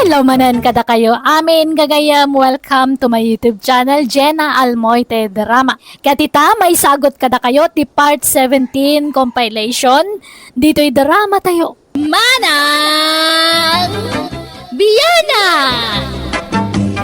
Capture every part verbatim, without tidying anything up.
Hello manen kadakayo amin gagayem. Welcome to my YouTube channel, Jenna Almoite Drama. Ket ita, maisagut kadakayo ti part seventeen compilation ditoy drama tayo. Manang Biana!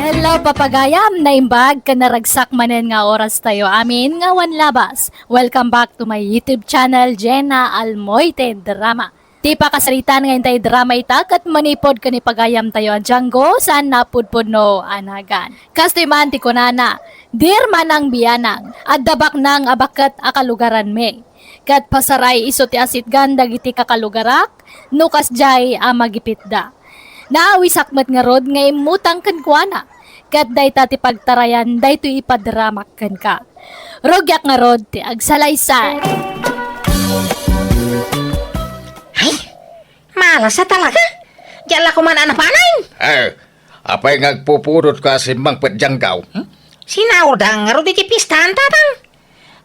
Hello, papagayam! Naimbag ken naragsak manen nga oras tayo amin nga awan labas. Welcome back to my YouTube channel, Jenna Almoite Drama. Ti pakasaritaan nga intay drama ita ket manipud ken ipagayam tayo a Django saan napudpudno a nagan. Kastoy man ti kunana, "Dear Manang Bianang, adda baknang a baket a kalugaranmi. Ket pasaray isu ti asitgan dagiti kakalugarak no kasdiay a magipitda. Naawisak met ngarud nga immutang kenkuana, ket dayta ti pagtarayan daytoy ipadramak kenka. Rugiak ngarud ti agsalaysay." Ay, malasa talaga. Diyan la kuman a napanan. Eh, apay nga agpupudot ka a simmangpet, Django? Hmm? Sinaurda ngarud iti pistahan, Tatang.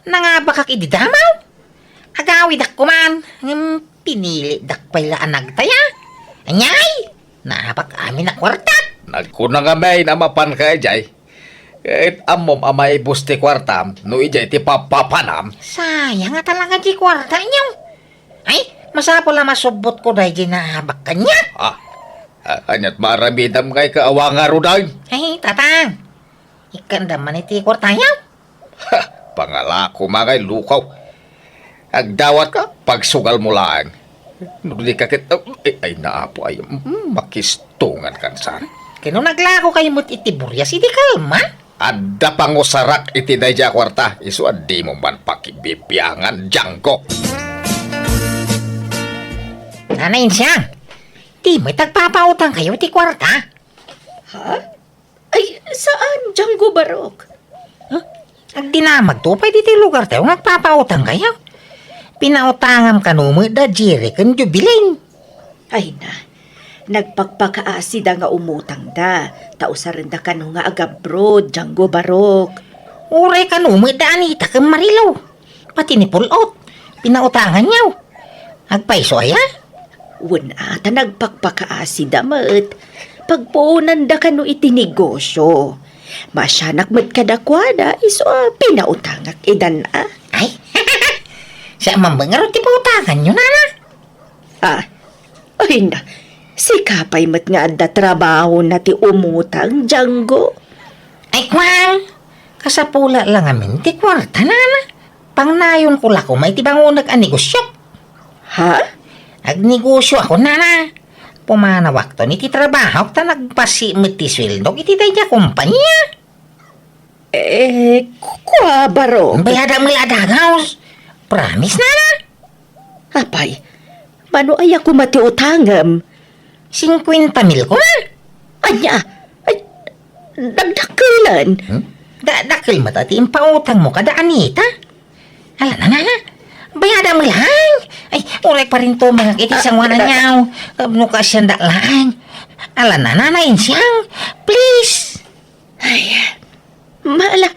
Nangabakak idi damaw. Agawidak kuman, ngem pinilidak pay la a nagtaya. Ania ngay? Naabak amin a kuarta. Nagkuna ngamin a mapanka idiay. Ket ammom a maibus ti kuartam no idiay ti papapanam. Sayang a talaga ti kuarta, inyo. Ay, masapul a masubbotko daydi naabak kaniak. Ah, ah, aniat maaramidam ngay ka awa ngaruden? Ay, Tatang. Ikkanda man iti kuartayo. Ha, pangalako, mangay lukaw. Agdawatka, pagsugal mo laeng. No di ka ket, ay, ay, naapo, ay, mm, makistungan kan saan. Kano naglako kayo met iti burias, iti kalman? Adda pangusarak iti daydi a kuarta, isu a dimo man pakibibiangan, Django. Nanay Insiang, di met agpapautang kayo ti kuarta? Ha? Ay, saan, Django Barok? Huh? Agdinamagto pay ditoy lugartayo nga agpapautang kayo. Pinautangam kano met da Jerry ken Jubilin. Ay na, nagpakpakaasida nga umutangda, ta usarenda kano nga agabroad, Django Barok. Uray kano met da Anita ken Marilo. Pati ni Pulot, pinautanganyo. Agpayso aya? Wen a, ta nagpakpakaasida met. Pagpuonanda kano iti negosyo. Maasianak met kadakuada, isu a pinautangak idan a. Ay, siya man ngarud ti pautanganyo, nana? Ah, ay na, sika pay met nga adda trabahona ti umutang, Django. Ay, kwan, kasapula la ngamin ti kuarta, nana. Pangnayonko la koma iti bangoneg a negosyo. Ha? Agnegosyo ako, nana. Pumanawakton iti trabahok ta nagpasi met ti sueldok iti daydi a kompania. Eh, ku-, kua, Barok. Bayadam nga adagaw. Promise, nana. Apay, mano aya koma ti utangem? Singkuenta mil koma. Ania? Ay, dagdakkelan. Hmm? Da-, dakkel met ti impautangmo kada Anita. Ala, nana, nana. Bayadam laeng. Ay, uray parintumengak iti sangoananyo. No kaasianda laeng. Ala, nana, nana, Insiang. Please. Ay, mala,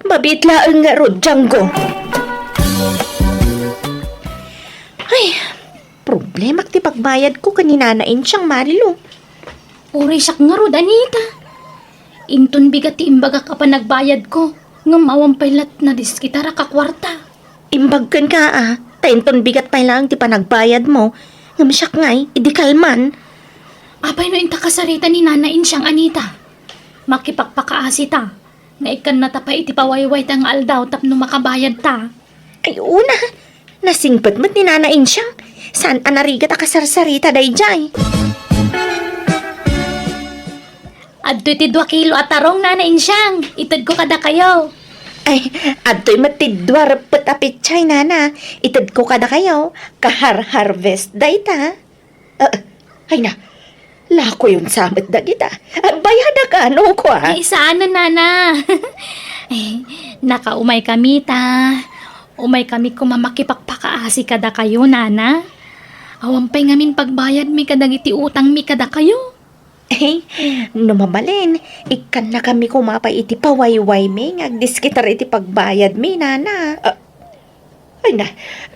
mabiit laeng ngarud, Django. Ay, problemak ti pagbayadko ken ni Nana Insiang, Marilo. Uray siak ngarud, Anita. Inton bigat ti imbagak a panagbayadko, ngem awan pay la nadeskitarak a kuarta. Imbag kenka, a, ta inton bigat pay laeng ti panagbayadmo, ngem siak ngay, idi kalman. Apay no inta kasarita ni Nana Insiang, Anita? Makipakpakaasita nga ikkannata pay iti pawaywayta nga aldaw tapno makabayadta. Ay, una, nasingpet met ni Nana Insiang. Saan a narigat a kasarsarita daydiay? Adtoy ti dua kilo a tarong, Nana Insiang. Itedko kadakayo. Ay, adtoy met ti dua reppet a pechay, Nana. Itedko kadakayo. Kahar-harvest dayta. Ah, ay na, lakoyon sa met dagita. Ah, bayadak a, no, kua? Ay, saan, Nana? Eh, nakaumay kami ta. Umay kami koma makipakpakaasi kadakayo, Nana. Awan pay ngamin pagbayadmi kadagiti utangmi kadakayo. Eh, no mabalin, ikkannakami koma pay iti pawaywaymi nga agdiskitar iti pagbayadmi, Nana. Ah, ay na,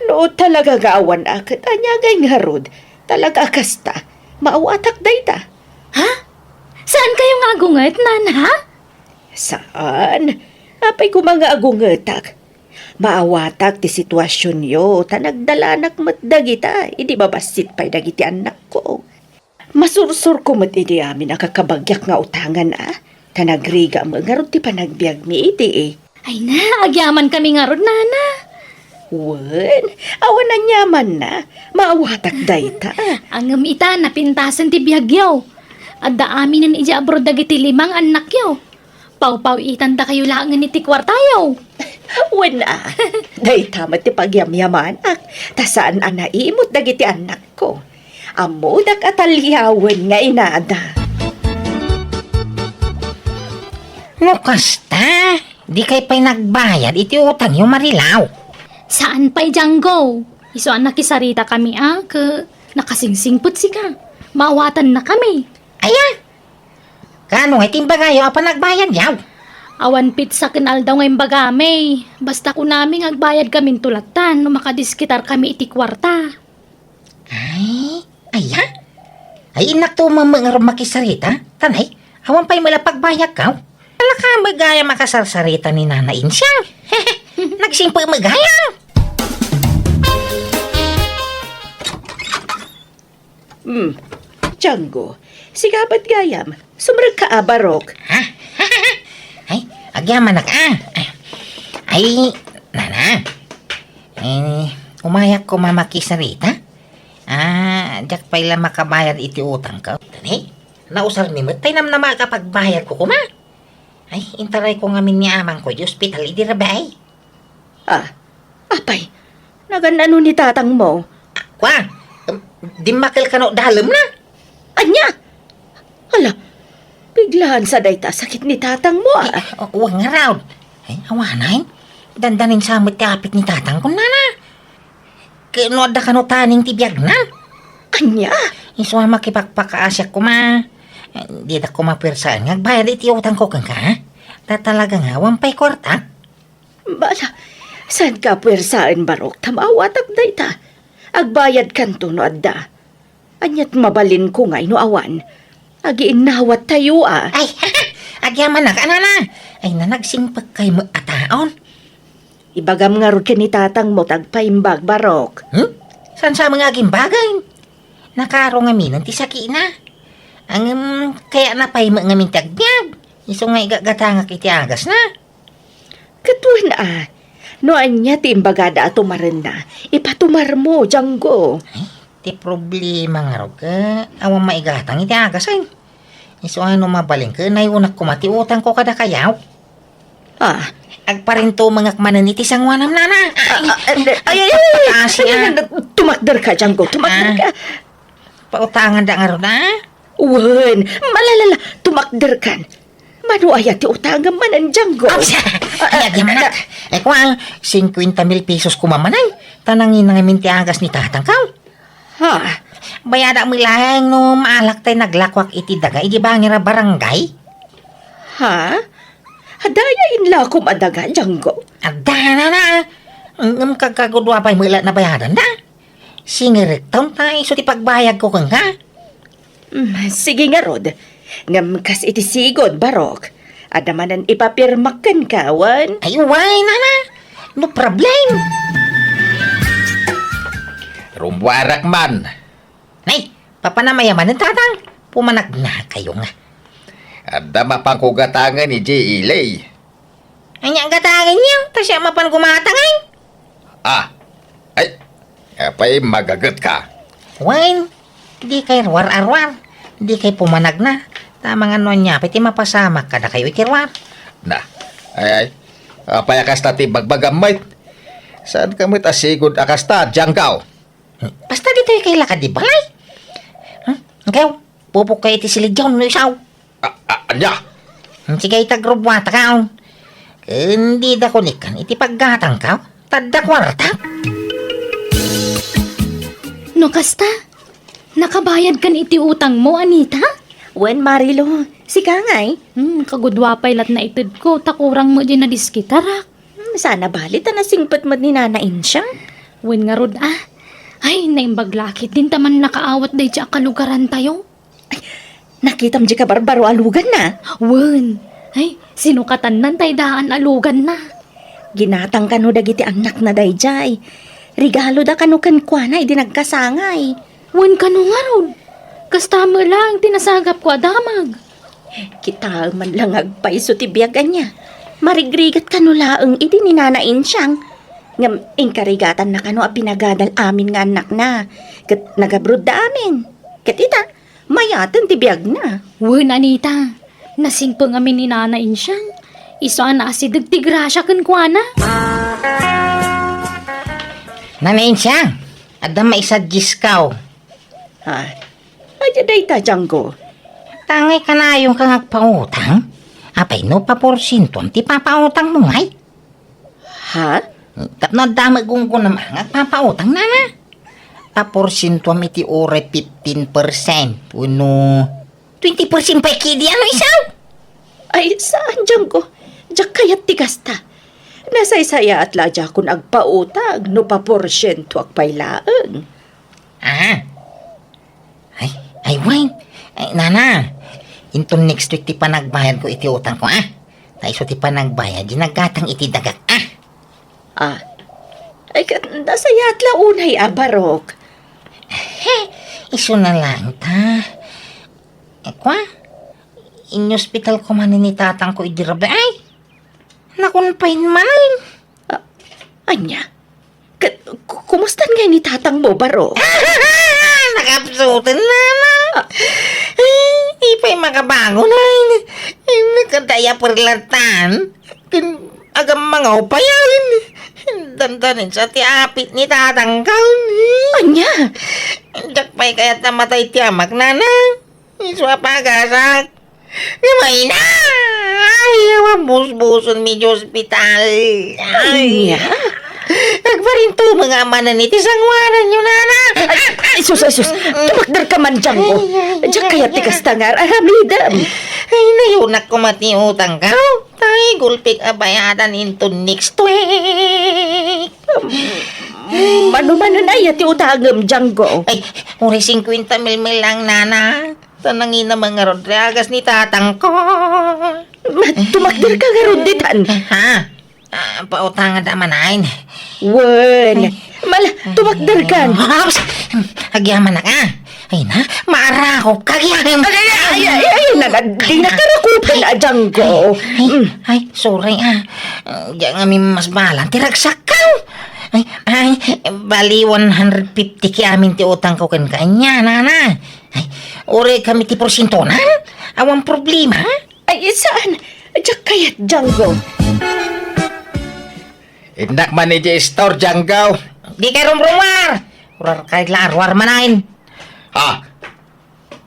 no talaga nga awan a ket ania ngay ngarud, talaga a kasta, maawatak dayta. Ha? Saan kayo nga agunget, Nana? Saan? Apay koma nga agungetak? Maawatak ti situasionyo, ta nagdalanak met dagita, idi mabassit pay dagiti annakko. Masursurko met idi amin a kakabagiak nga utangan a, ta nagriga met ngarud ti panagbiagmi idi. Ay na, agyamankami ngarud, Nana. Wen, awan aniamanna, maawatak dayta. Ngem ita, napintasen ti biagyo. Adda aminen idiay abroad dagiti lima nga annakyo. Pawpaw-itandakayo laengen iti kuartayo. Wen a, dayta met ti pagyamyamanak, ta saan a naimut dagiti annakko. Ammodak a taliawen nga inada. No kasta, dikay pay nagbayad iti utangyo, Marilaw? Saan pay, Django. Isu a nakisaritakami a, ket nakasingsingpet sika. Maawatannakami. Aya? Kaano nga iti imbagayo a panagbayadyo? Awan petsa ken aldaw nga imbagami. Basta kunami nga agbayadkaminto latta no makadiskitarkami iti kuarta. Ay, aya? Ay, innakto met ngarud makisarita. Tanay, awan pay met la pagbayadko. Alaka met gayam a kasarsarita ni Nana Insiang. Nagsingpet met gayam. Hmm. Django, sika met gayam. Sumrekka a, Barok. Ha? Ay, agyamanak a. Ay, Nana. Eh, umayak koma makisarita. Ah, diak pay la makabayad iti utangko. Tani, nausarmi met tay namnama a pagbayadko koma. Ay, intarayko ngamin ni amangko iti ospital idi rabii. Ah, apay, nagan-ano ni tatangmo? Kua, em, dimmakkel kano dalemna? Ania? Hala, biglaan sa dayta a sakit ni tatangmo, ah. Ay, o-, wen ngarud. Ay, awanen. Dandanin sa met ti apit ni tatangko, Nana. Ket no adda kano taning ti biagna? Ania? Isu a makipakpakaasiak koma. Eh, dida koma puersaen nga agbayad iti utangko kenka, ha? Ta talaga nga, awan pay kuarta. Bala, saanka a puersaen, Barok, ta maawatak dayta. Agbayadkanto no adda. Ania't mabalinko ngay no awan? Agiinnawattayo a. Ay, agyamanak a, Nana. Ay, nanagsingpet kay met a taon. Ibagam ngarud ken ni tatangmo ta agpaimbag, Barok. Hmm? Saan sa nga agimbagen? Nakaaro ngaminen ti sakina. Ngem, kayatna pay met ngamin ti agbiag. Isu nga igagatangak iti agasna. Ket wen a, no ania ti imbagada a tumarenna, ipatumarmo, Django. Ay, ti problema ngarud ket awan maigatang iti agasen. Isu a no mabalin ket nayunak koma ti utangko kadakayo. Ah. Agparintumengak manen iti sangoanam, Nana. Ay, ah, ah, ay, ay, ay, ay, ay, ay, ay, ay, ay, tumakderka, Django, tumakderka. Ah. Pautanganda ngarud, a? Wen, malalala, tumakderkan. Mano aya ti utangem manen, Django? Ay, siya! Ah, ah, ay, agyamanak. Ah. Ay, kua, singkuenta mil pesos koma manen. Ta nanginangamin ti agas ni tatangko. Ha? Bayadak met laeng no maalak tay naglakuak iti daga idi bangir a barangay. Ha? Adda aya inlakom a daga, Django? Adda, Nana. Ngem kagkagudua pay met la nabayadanda. Singerekton ta isu ti pagbayadko kenka. Mm, sige ngarud. Ngem kas iti sigud, Barok, adda manen ipapirmak kenka, wen? Ay, uway, Nana. No problem. Rummuarak man. Nay, papanam aya manen, Tatang? Pumanagnakayo nga. Adda mapanko gatangen idiay ili. Ania gatangenyo? Ta siak mapan gumatang, ay? Ah, ay, apay magagetka? Wen, dikay ruar a ruar. Dikay pumanagna. Ta amangan no ania pay ti mapasamak kadakayo iti ruar. Na, ay, ay. Apay a kasta ti bagbagam met? Saanka met a sigud a kasta, Django? Basta ditoy kay lakad di balay. Hmm? Ikaw, pupok kay iti siligaw no isaw. A-, a-, ania? Hmm, sige, itagrubwata ka, on. Ken dida kunikkan iti paggatang ka, tadda kuarta. No kasta, nakabayad kan iti utang mo, Anita? Wen, Marilo, sika ngay? Hmm, kagudua pay lat naited ko, ta kurang mo di nadiskitarak. Hmm, sana bali ta nasingpet met ni Nana Insiang. Wen ngarud, ah. Ay, naimbag lakit din ta man nakaawat daydi a kalugaran tayo. Ay, Nakitam di kabarbaro a luganna? Wen. Ay, sinukatannan tay daan a luganna. Ginatang kano dagiti annakna daydiay. Regaloda kano kenkuana idi nagkasangay. Wen kano ngarud. Kasta met laeng ti nasagapko a damag. Kitaem man la nga agpayso ti biag ania. Marigrigat kano laeng idi ni Nana Insiang. Ngem inkarigatanna kano a pinagadal amin nga annakna. Ket nagabrodda amin. Ket ita, mayaten ti biagna. Wen, Anita, nasingpet ngamin ni Nana Insiang. Isu a naasideg ti grasia kenkuana. Nana Insiang, adda maisuggestkak. Ah, ania dayta, Janggo? Tangay kanayonka nga agpautang? Apay no paporsientoam ti papautangmo ngay? Ha? Tapno adda met gunggonam nga agpapautang, Nana. Paporsientoam iti uray fifteen percent wenno twenty percent pay ketdi, ano, isu? Ay, saan, Janggo. Diak kayat ti kasta. Nasaysayaat la diakon agpautang no paporsientoak pay laeng. Ah. Ay, ay, wen. Ay, Nana, inton next week ti panagbayadko iti utangko, ah. Ta isu ti panagbayad, di naggatang iti dagak, ah. Ah. Ay, ket nasayaat la unay a barok. He, isuna laeng ta. Eh, kua? Iniospital ko manen ni tatangko idi rabii, ay. Nakunpain manen. Ah, ania? Ket ku-, kumustan ngay ni tatangmo, barok? Nakapsuten, Nana. Ay, di pay makabangon, ay. Ay, nakadaya perlatan. Ken agammangaw pay, ay. Dandanin sa ti apit ni tatangko. Ania? Diak pay kayat a matay ti amak, Nana. Isu a pagasak. Nga maina! Ay, awan busbuson mi di ospital. Ay. Ania? Agparintumeng a manen iti sangoananyo, Nana. Ay, ay, sus, ay, sus. Tumakderka man, Janggo. Ay, ay, ay, ay. Diak kayat ti kasta nga ar-aramidem. Ay, nayunak koma ti utangko. Tay, gulpik a bayadan inton next week. Mano-mano na iya ti utangem, Janggo? Ay, uray singkuenta mil lang, Nana. Ta nangina man ngarud ti agas ni tatangko. Ma-, tumakderka ngarud ditan. Ha? Ah, pautangada manen. Wen. Ay. Mala, tumakderkan. Ops! Agyamanak, ah. Ay na, maarakop ka, agyamanak. Ay, ay, ay, ay, ay, na, na, di na karakupan, a, Janggo. Ay, ay, Mm. Ay, sorry, ah. Diak ngamin masbalan ti ragsakko. Ay, ay, bali one hundred fifty ti amin ti utangko kenka, ania, Nana. Ay, uray kami ti porsientonan? Awan problema? Ay, saan? Diak kayat, Janggo. Innak man idiay store, Janggo. Dikay rumrumuar. Ruarkay la, ruar manen. Ah,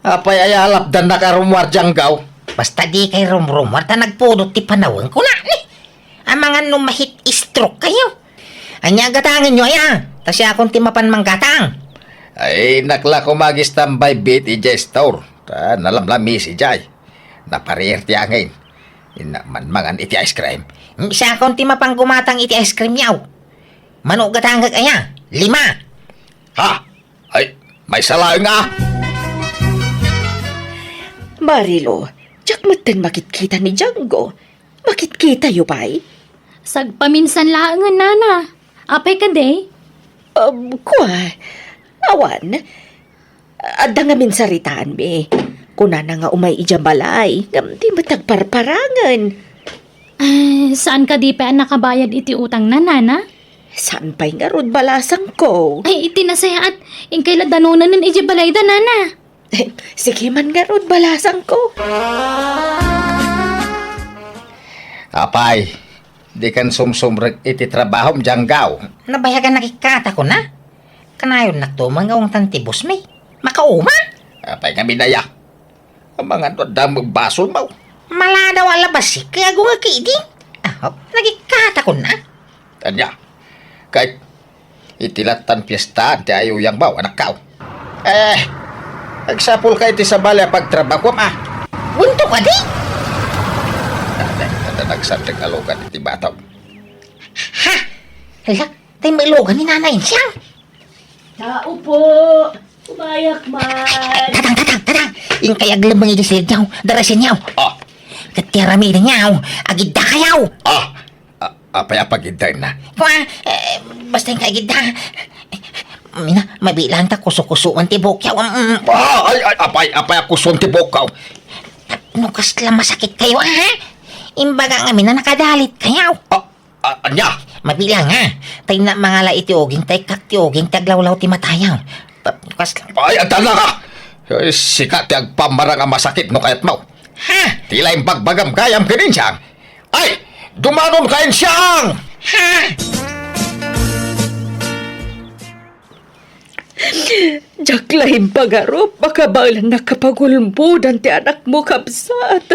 apay aya a lapdannak a rummuar, Janggo? Basta dikay rumrumuar ta nagpudot ti panawen, kuna ni. Amangan no ma-heat stroke kayo. Ania gatangenyo aya? Ta siakon ti mapan manggatang. Ay, innak la koma ag-standby bet idiay store. Ta nalamlamis idiay. Napariir ti angin. Innak man mangan iti ice cream. Mm, siakon ti mapan gumatang iti ice cream yaw. Mano gatangek aya? Lima. Ha? Ay, maysa laeng a. Marilo, diak metten makitkita ni Janggo. Makitkitayo pay? Sagpaminsan laengen, Nana. Apay kadi? Um, kua, awan. Adda ngamin saritaanmi. Kunana nga umay idiay balay, ngem di met agparparangen. Ay, saan kadi pay a nakabayad iti utangna, Nana? Saan pay ngarud balasangko? Ay, iti nasayaat, inkay la danonanen idiay balayda, Nana. Eh, sige man ngarud, balasangko. Apay, dikan sumsumrek iti trabahom, Janggo? Nabayagan nakikata ko na. Kanayonnakto, mangawangtan ti boss mi. Makauma? Apay ngamin aya? Amangan no adda met basolmo. Maladaw a labasik, kaya agunga kidi. Ah, nagikata ko na. Ania? Kay, iti lattan piestaan ti ayuyangmo, anakko. Eh, agsapulka iti sabali a pagtrabahuam, a. Bunto kadi? Adda, adda nagsandek a lugan iti batom. Ha? Hala, tay mailugan ni Nana Insiang. Tao po. Umayak man. Tatang, tatang, tatang! Inkay aglemmeng iti silidyo, darasenyo. Ah. Ket ti aramidenyo, agiddakayo. Ah, a-, apay a pagiddaenna? Kua, eh, basta inkay agidda. Mina, mabilang ta kuso-kusoan ti buokyo. Mm. Ah, ay, ay, apay, apay a kuson ti buokyo? No kasla masakitkayo, ha? Imbaga ngamin a nakadalitkayo. Ah, A-, ania? Mabilang, ha? Tay na mangala iti uging, tay kak ti uging, ti aglawlaw ti matayo. Ta-, kas-, Ay, adda la ka! Ay, sika ti agpammarang a masakit no kayatmo. Ha? Ti la imbagbagam gayam ken Insiang. Ay, dumanon ka, Insiang! Ha? Diak la impagarup a kabaelannak a pagulbodan ti anakmo, kabsat.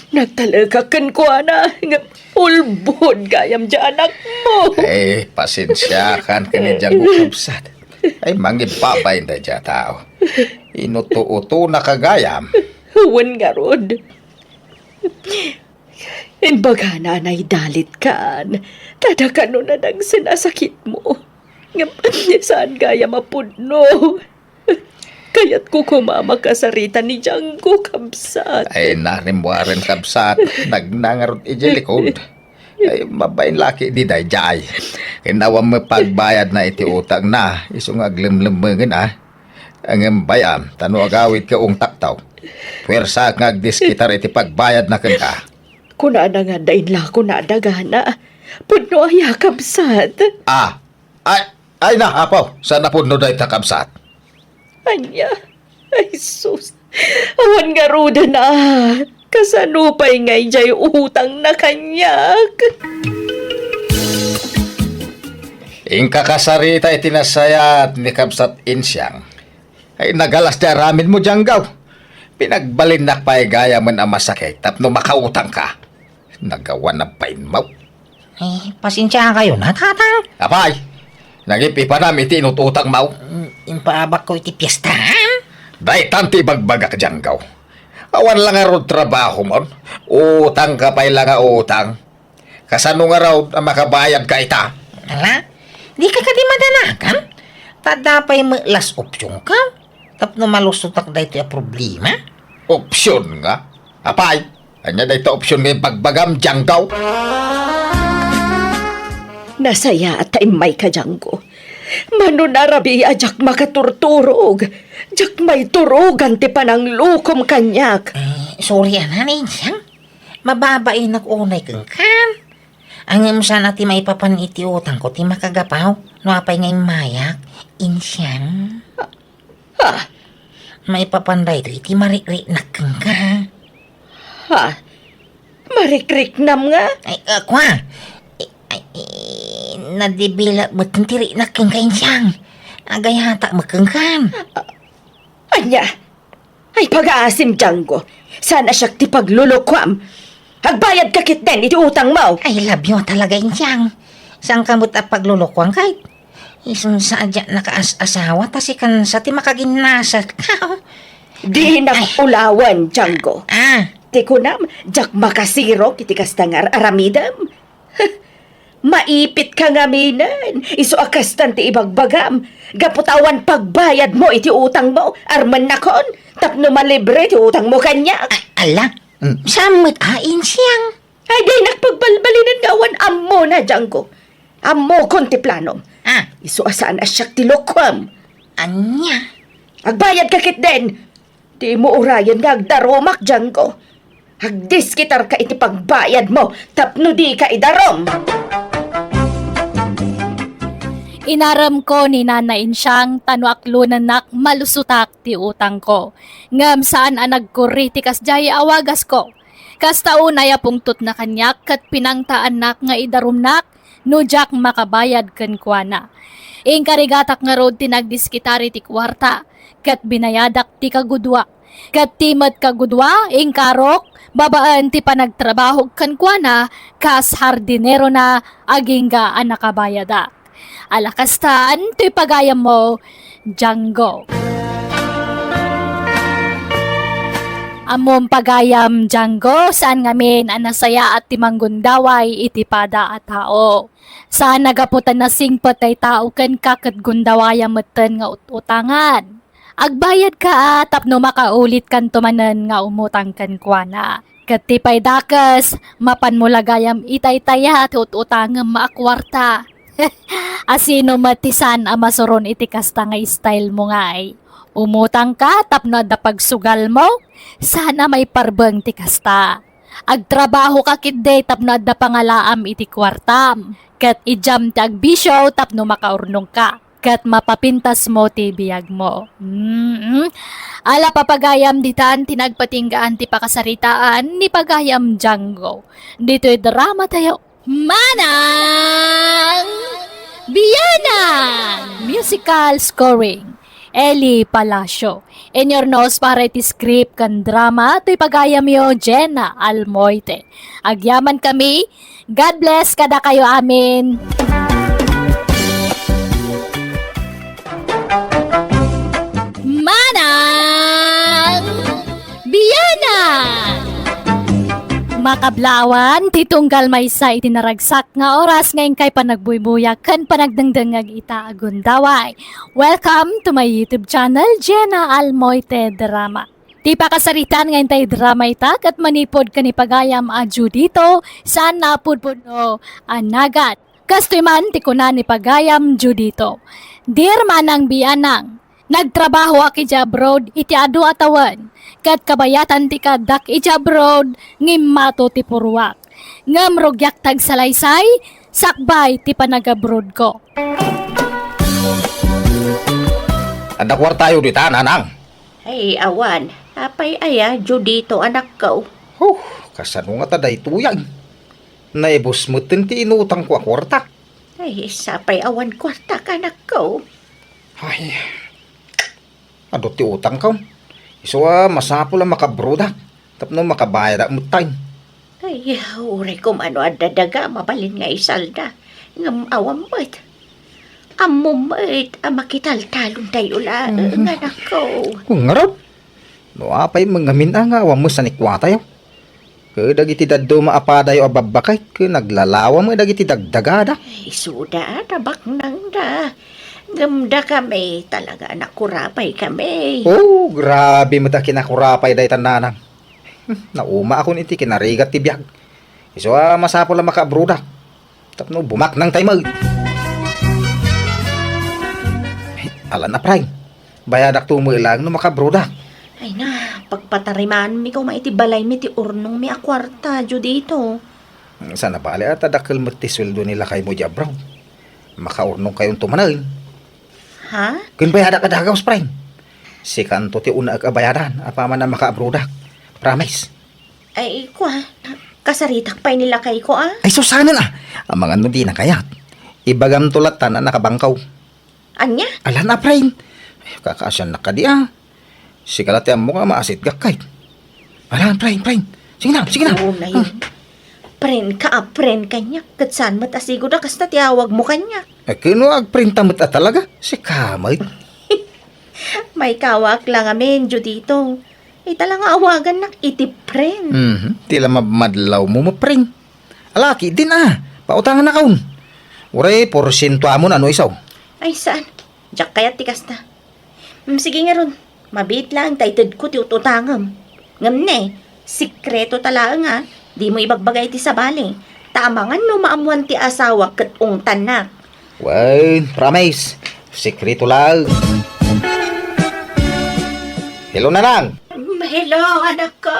Nagtalekak kenkuana, ngem ulbod gayam ti anakmo. Eh, pasensiakan ken ni Diango, kabsat. Ay, mangibabain daydiay a tao. Inuto-utonaka gayam. Wen ngarud. Imbagana a naidalitkan, ta dakano nadagsen a sakitmo. Ngem saan gayam a pudno. Kayatko koma a makasarita ni Diango, kabsat. Ay, narimmuaren, kabsat. Nagnangarot idiay likod. Ay, mabain la ketdi daydiay. Ken awan met pagbayadna iti utangna, isu nga aglemlemmengen, ah. Ngem bay-am, ta no agawidka ungtakto, puersaak nga agdiskitar iti pagbayadna kenka. Kunana nga adda inlako nadagana. Pudno aya, kabsat? Ah, ay, ay na, apo, saan a pudno dayta, kabsat? Ania? Ay, sus. Awan ngaruden a. Kasano pay ngay diay utangna kaniak? Inka kasarita iti nasayaat ni kabsat Insiang. Ay, nagalas ti aramidmo, Diango. Pinagbalinnak pay gayamen a masakit tapno makautangka. Nagawan a bainmo. Eh, pasensiakayon a, tatang. Apay, nangipipanam iti inut-utangmo? Mm, impaabakko iti piestaan. Daytan ti ibagbagak, Diango. Awan la ngarud trabahom. Utangka pay la nga utang. Kasano ngarud a makabayadka ita? Ala, dika kadi madanagan? Ta adda pay met la opsionka tapno malusotak daytoy a problema. Opsion nga? Apay, ania dayta opsion nga ibagbagam, Diango? Nasayaat ta immayka, Diango. Mano a rabii a diak makaturturog. Diak maiturogan ti pananglokom kaniak. Eh, sorry a, Nanay Insiang. Mababainak unay kenkan. Ngem saan a ti maipapan iti utangko ti makagapu no apay nga immayak, Insiang. Ah. Maipapan daytoy ti marikriknak kenka. Ha? Marikriknam nga? Ay, ah, kua. Ay, ay, nadibila met ti riknak kenka, Insiang. Agayatak met kenkan. Ah, ania? Ay, pagaasim, Diango. Saan a siak ti paglulukuam. Agbayadka ketdin iti utangmo. I love you talaga, Insiang. Saanka met a paglulukuam, kayat isun sa a diak nakaas-asawa, ta sikan sa ti makaginnasak. Dinak ulawen, Diango. Ah. Ti kunam, diak makasirok iti kasta nga ar-aramidem. Maipitka ngaminen, isu a kastan ti ibagbagam. Gapu ta awan pagbayadmo iti utangmo, armennakon, tapno malibre ti utangmo kaniak. A-, ala, mm, saan met a, Insiang? Ay, dinak pagbalbalinen nga awan ammona, Diango. Ammokon ti planom. Ah. Isu a saan a siak ti lukuam. Ania? Agbayadka ketdin. Dimo urayen nga agdarumak, Diango. Agdiskitarka iti pagbayadmo tapno dika idarum. Inaremko ni Nana Insiang ta no aklonennak, malusotak ti utangko. Ngem saan a nagkurri ti kasdiay a wagasko. Kasta unay a pungtotna kaniak ket pinangtaannak nga idarumnak no diak makabayad kenkuana. Inkarigatak ngarud ti nagdiskitar iti kuarta, ket binayadak ti kagudua. Ket ti met kagudua, inkarok, babaen ti panagtrabahok kenkuana kas hardinerona agingga a nakabayadak. Ala kastan ti pagayammo, Diango. Ammom pagayam, Diango, saan ngamin a nasayaat ti manggundaway iti pada a tao. Saan a gapu ta nasingpet tay tao kenka ket gundawayam metten nga ut-utangan. Agbayadka a tapno makaulitkanto manen nga umutang kenkuana. Ket ti pay dakes, mapanmo la gayam itaytaya ti ut-utangem a kuarta. Asino met ti saan a masuron iti kasta nga style mo ngay? Umutangka tapno adda pagsugalmo? Saan a maiparbeng ti kasta. Agtrabahoka ketdi tapno adda pangalaam iti kuartam. Ket idiam ti agbisio tapno makaurnongka. Ket mapapintasmo ti biagmo. Mm. Ala, papagayam, ditan ti nagpatinggaan ti pakasaritaan ni pagayam Django. Ditoy drama tayo. Manang Bianang! Musical scoring, Eli Palacio. Inyurnos para iti script ken drama toy pagayamyo, Jenna Almoite. Agyaman kami. God bless kadakayo amin. Manang Bianang! Makablawan, ti tunggal maysa iti naragsak nga oras nga inkay panagbuybuyag ken panagdengdengngeg ita a gundaway. Welcome to my YouTube channel, Jenna Almoite Drama. Ti pakasaritaan nga intay drama ita ket manipud ken ni pagayam a Judito, saan a pudpudno a nagan. Kastoy man ti kuna ni pagayam Judito, Dear Manang Bianang, nagtrabahoak idiay abroad iti adu a tawen, ket kabayatan ti kaaddak idiay abroad nga immato ti puruak. Ngem rugiak ti agsalaysay sakbay ti panagabroadko. Adda kuartayo dita, nanang? Ay, awan. Apay aya, Judito, anakko? Huh, kasano ngata daytoy? Naibus metten ti inutangko a kuarta. Ay, sapay awan kuarta, anakko. Ay, adu ti utangko. Isu a masapul a makabroadak tapno makabayadak metten. Ay, uray koma no adda daga, mabalin nga isalda. Ngem awan met. Ammom met a makitaltalontayo laeng, Mhm. anakko. Ngarud, no apay met ngamin a nga awan met sanikuatayo. Ket dagiti dadduma a padayo a babbaket, ket naglalawa met dagiti dagdagada. Isuda, tabaknangda. Ngem dakami, talaga a nakurapay kami. Oh, grabe met a kinakurapay dayta nanang. Hmm, naumaakon iti kinarigat ti biag. Isu a masapul a makaabroadak tapno bumaknangtay met. Ay, alan a pray. Bayadakto met laeng no makaabroadak. Ay na, pagpatarimaanmi koma iti balaymi ti urnongmi a kuarta, Judito. Saan a bale a ta dakkel met ti sueldo ni lakaymo idiay abroad. Makaurnongkayonto manen. Ha? Ken bayadak a dagaus, pray. Sikanto ti unaek a bayadan apaman a makaabroadak. Promise. Ay, kua, kasaritak pay ni lakayko, a? Ay, sus, saanen, a. Amangan no dina kayat. Ibagamto latta a nakabangkaw. Ania? Alan a, pray. Ay, kakaasiannak kadi, a. Sika la ti ammok a maasitgak, kay. Alan, pray, pray. Sige na, sige na. Oo, na yun. Ah. Pray ka, a, pray kaniak. Ket saan met a sigud a kasta ti awagmo kaniak. Ay, ken no agpray ta met a talaga. Sika met. Maikawak la ngamin, Judito. Ita la nga awagannak iti pray. Mhm. Ti la mabmadlawmo, mapray. Ala, ketdin a. Pautangannakon. Uray, porsientoamon a no isu. Ay, saan? Diak kayat ti kasta. Mm, sige ngarud. Mabiit laeng ta itedko ti ut-utangem. Ngem ne, sikreto ta laeng a, dimo ibagbaga iti sabali. Ta amangan no maammoan ti asawak ket ungtannak. Wen, promise. Sikreto laeng. Hello, nanang. Mm, hello, anakko.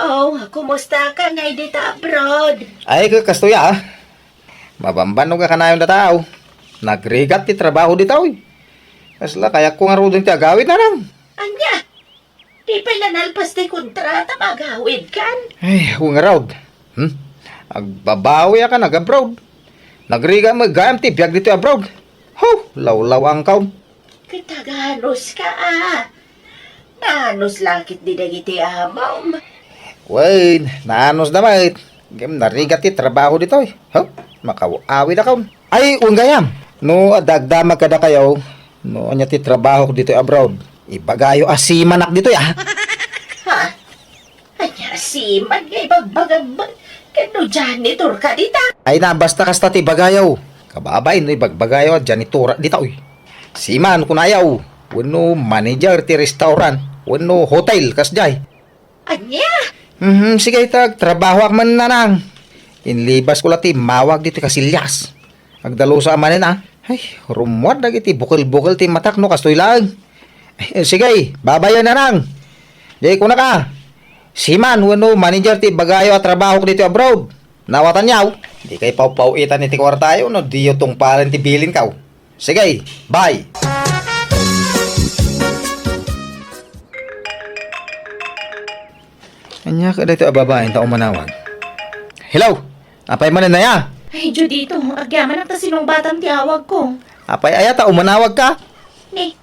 Kumusta ka ngay dita abroad? Ay, ka-, kastoy a. Mabambannog a kanayon a tao. Nagrigat ti trabaho ditoy. Kasla kayatko ngaruden ti agawid, nanang. Ania? Di pay la nalpas ti kontrata, magawid kan? Ay, ngarud. Hmm? Agbabawi a kan ag-abroad. Nagrigat met gayam ti biag ditoy abroad. Huh, lawlawangkaw. Ket aganus ka, a. Naanus la ketdi dagiti amom. Wen, naanusda met. Ngem narigat ti trabaho ditoy. Huh? Makaw-awid a kan. Ay, wen gayam. No adda agdamag kadakayo, no ania ti trabahok ditoy abroad, ibagayo a seamanak ditoy, a. Ha? Ania, seaman nga ibagbagam? Ket no janitor ka dita? Ay na, basta kasta ti ibagayo. Kababain no ibagbagayo a janitora ditoy. Seaman, kunayo. wenno manager ti restaurant, wenno hotel, kasdiay. Ania? Mhm, sige, ta agtrabahoak man, nanang. Inlibasko la ti immawag ditoy kasilyas. Agdalusa manen, a. Ay, rummuar dagiti bukel-bukel ti matak no kastoy laeng. Eh, sige, babayen, nanang. Di kunaka, seaman wenno manager ti ibagayo a trabahok ditoy abroad. Naawatanyo? Dikay pawpaw-itan iti kuartayo no diyo tungpalen ti bilinko. Sige, bye. Ania kadi daytoy a babae ta umanawag? Hello? Apay manen aya? Ay, Judito, agyamanak ta sinungbatam ti awagko. Apay aya ta umanawagka? Ni,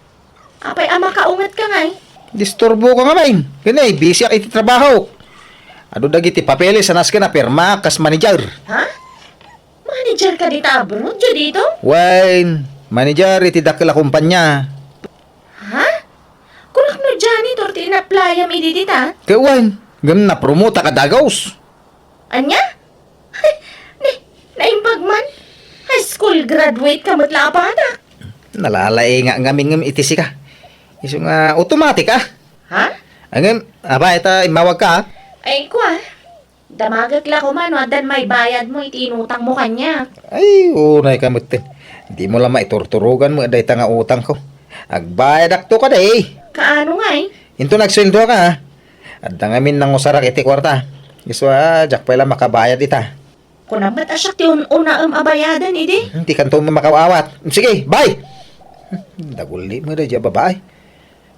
apay a makaungetka ngay? Disturboka ngamin. Ken, eh, busyak iti trabahok. Adu dagiti papeles a nasken a pirmaak kas manager. Ha? Manager ka dita abroad, Judito? Wen, manager iti dakkel a kumpanya. Ha? Kunak no janitor ti inaplayam idi dita? Ket wen, ngem napromotak a dagus. Ania? Ni, naimbag man? High school graduate ka met la a batak. Nalalaingak ngamin ngem iti sika. Isu nga automatic, a. Ha? Ngem, apay ta immawagka, a? Ay, kua. Damagek la koma no addan maibayadmo iti inutangmo kaniak. Ay, unayka metten. Dimo la maiturturogan met dayta nga utangko. Agbayadakto kadi. Kaano ngay? Inton agsueldoak, a. Adda ngamin nangusarak iti kuarta. Isu a, diak pay la makabayad ita. Kunam met a siak ti un-unaem a bayaden idi. Hmm, dikanto met makaawat. Sige, bye! Daguli met daydiay a babae.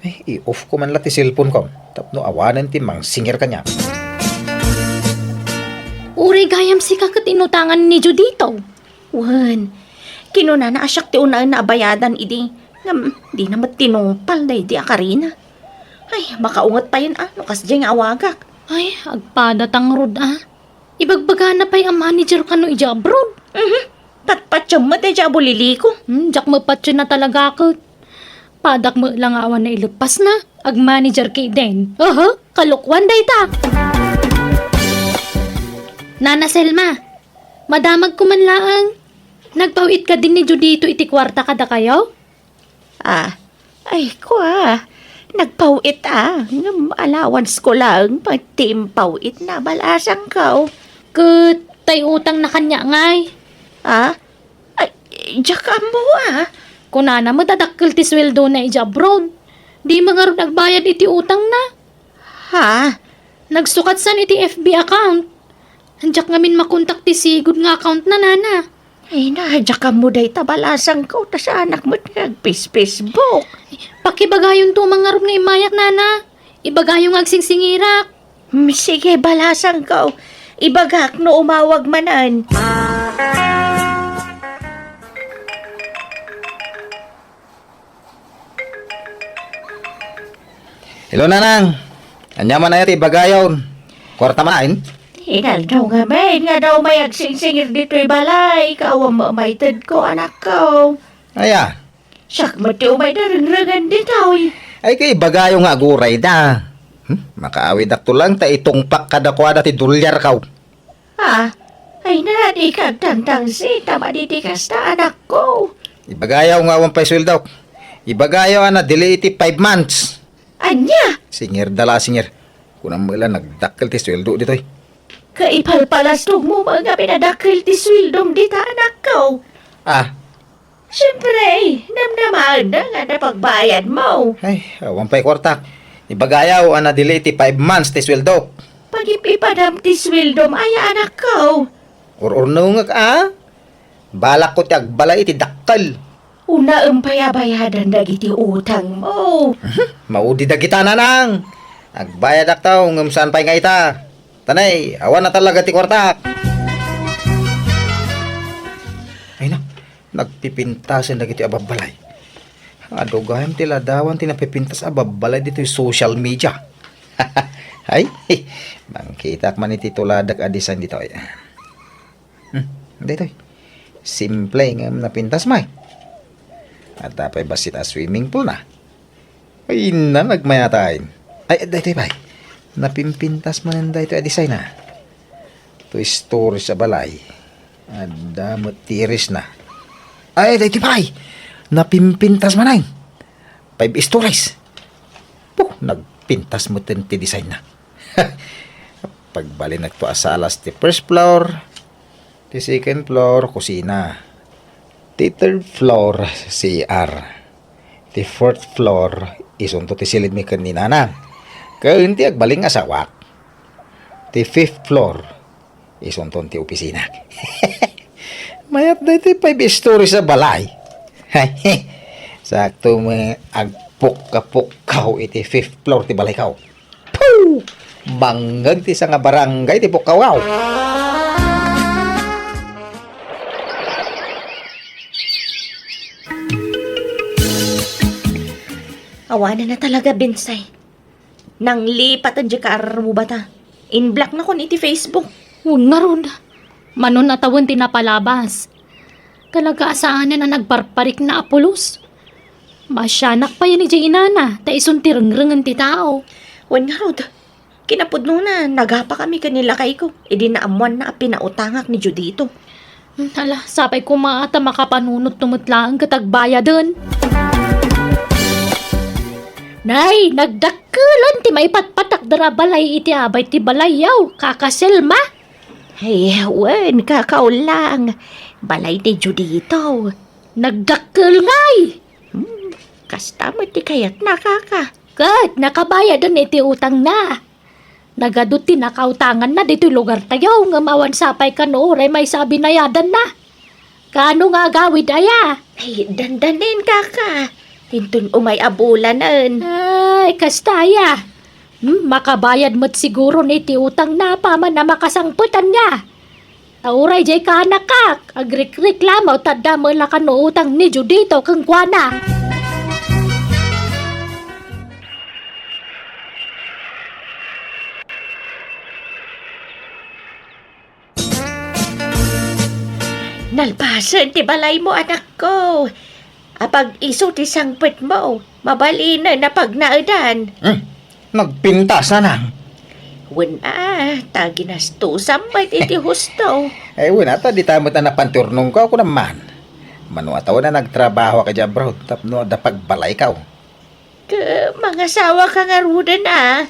Ay, i-off ko man la ti cellphone ko tapno awanen ti mangsingir kaniak. Uray gayam sika ket inutangan ni Judito. Wen, kinunana a siak ti unaenna a bayadan idi, ngem dina met tinungpal daydi a karina. Ay, makaunget payen a no kasdiay nga awagak. Ay, agpada ta ngarud a. Ibagbagana pay a manager kano idiay abroad. Mhm. Patpatiem met daydiay a buliliko. Hmm, diak mapatien a talaga ket. Padak met la nga awan naileppasna. Agmanager ketdin. Aha, kalokuan dayta. Nana Selma, madamagko man laeng. Nagpaw-it kadin ni Judito iti kuarta kadakayo? Ah, ay, kua, nagpaw-it a, ngem allowance ko laeng pay ti impaw-itna, balasangko. Ket tay utangna kaniak ngay? Ah? Ay, diak ammo a. Kunana met a dakkel ti sueldona idiay abroad. Dimo ngarud agbayad iti utangna. Ha? Nagsukat san iti F B account. Diak ngamin makontak ti sigud nga accountna, nana. Ay, na, diak ammo dayta, balasangko, ta saanak met nga agpis-Facebook. Pakibagayonto man ngarud nga immayak, nana. Ibagayo nga agsingsingirak. Hmm, sige, balasangko. Ibagak no umawag manen. Hello, nanang. Ania man aya ti ibagayon? Kuarta manen? Inaldaw ngamin nga adda umay agsingsingir ditoy balay, ket awan maitedko, anakko. Aya? Siak met ti umay darengrengen ditoy. Ay, ket ibagayo nga agurayda. Hmm? Makaawidakto laeng ta itungpak kadakuada ti dolyarko. Ah, ay na, dika agtangtangsit ta madi ti kasta, anakko. Ibagayo nga awan pay sueldok. Ibagayo a nadili iti five months. Ania? Singirda la, singir. Kunam met la nagdakkel ti sueldo ditoy. Kaipalpalastogmo met nga pinadakkel ti sueldom dita, anakko. Ah, Siempre, namnamaenna nga napagbayadmo. Ay, awan pay kuartak. Ibagayo a nadili ti five months ti sueldok. Pagip-ipadam ti sueldom, aya, anakko. Ur-urnongek a. Balakko ti agbalay iti dakkel. Unaem pay a bayadan dagiti utangmo. Maudi dagita, nanang. Agbayadakto, ngem saan pay nga ita. Tanay, awan na talaga ti kuartak. Ay na, nagpipintasen dagiti ababbalay. Adu gayam ti ladawan ti napipintas a babbalay ditoy social media. Ay, mangkitak man iti tuladak a design ditoy. Hmm, daytoy. Simple nga napintas, may. Adda pay bassit a swimming pool na. Ay, na, nagmayat. Ay, daytoy pay. Napimpintas manen daytoy a design, a. Two stories a balay. Adda met terrace na. Ay, daytoy pay. Napimpintas manen. five stories. Puh, nagpintas metten ti design na. Pagbalinekto a salas ti first floor, ti second floor, kusina, ti third floor, C R, ti fourth floor, isunto ti silidmi ken ni Nanang. Ken ti agbalin nga asawak, ti fifth floor, isunton ti opisina. Mayat daytoy five stories a balay. Sakto met agpukka-pukkaw iti fifth floor ti balayko. Puh! Bangngeg ti sanga barangay ti pukkaw. Awanen a talaga, Bensay. Nanglipat diay kaarrubata. In-blocknakon iti Facebook. Wen ngarud, mano a tawen ti napalabas. Talaga a saanen a nagparparikna a pulos. Masianak pay ni diay inana, ta isun ti rengrengen ti tao. Wen ngarud, kinapudnona, nagapakami ken ni lakayko, idi naammoanna a pinautangak ni Judito. Hmm, hala, sapay koma ta makapanunotto met laeng ket agbayaden. Nay, nagdakkelan ti maipatpatakder a balay iti abay ti balayyo, Kaka Selma. Ay, wen, Kaka Ulang. Balay ni Judito. Nagdakkel ngay! Hmm, kasta met ti kayatna, Kaka. Ket nakabayaden iti utangna. Nagadu ti nakautanganna ditoy lugartayo, ngem awan sapay kano uray maysa a binayadanna. Kaano nga agawid aya? Ay, dandanen, Kaka. Inton umay a bulanen. Ay, kasta aya. Hmm, makabayad met siguro ni ti utangna apaman a makasangpetanna. Ta uray diay kaanakak, agrikreklamo ta adda met la kano utang ni Judito kenkuana. Nalpasen ti balaymo, anakko. Apag isu ti sangpetmo, mabalinen a pagnaedan. Hmm, nagpintas, Nanang. Wen a, ta ginastosam met iti husto. Eh, wen a, ta dita met a napan ti urnongko, kunam man. Mano a tawen a nagtrabahoak idiay abroad tapno adda pagbalayko. Ket mangasawaka ngaruden a?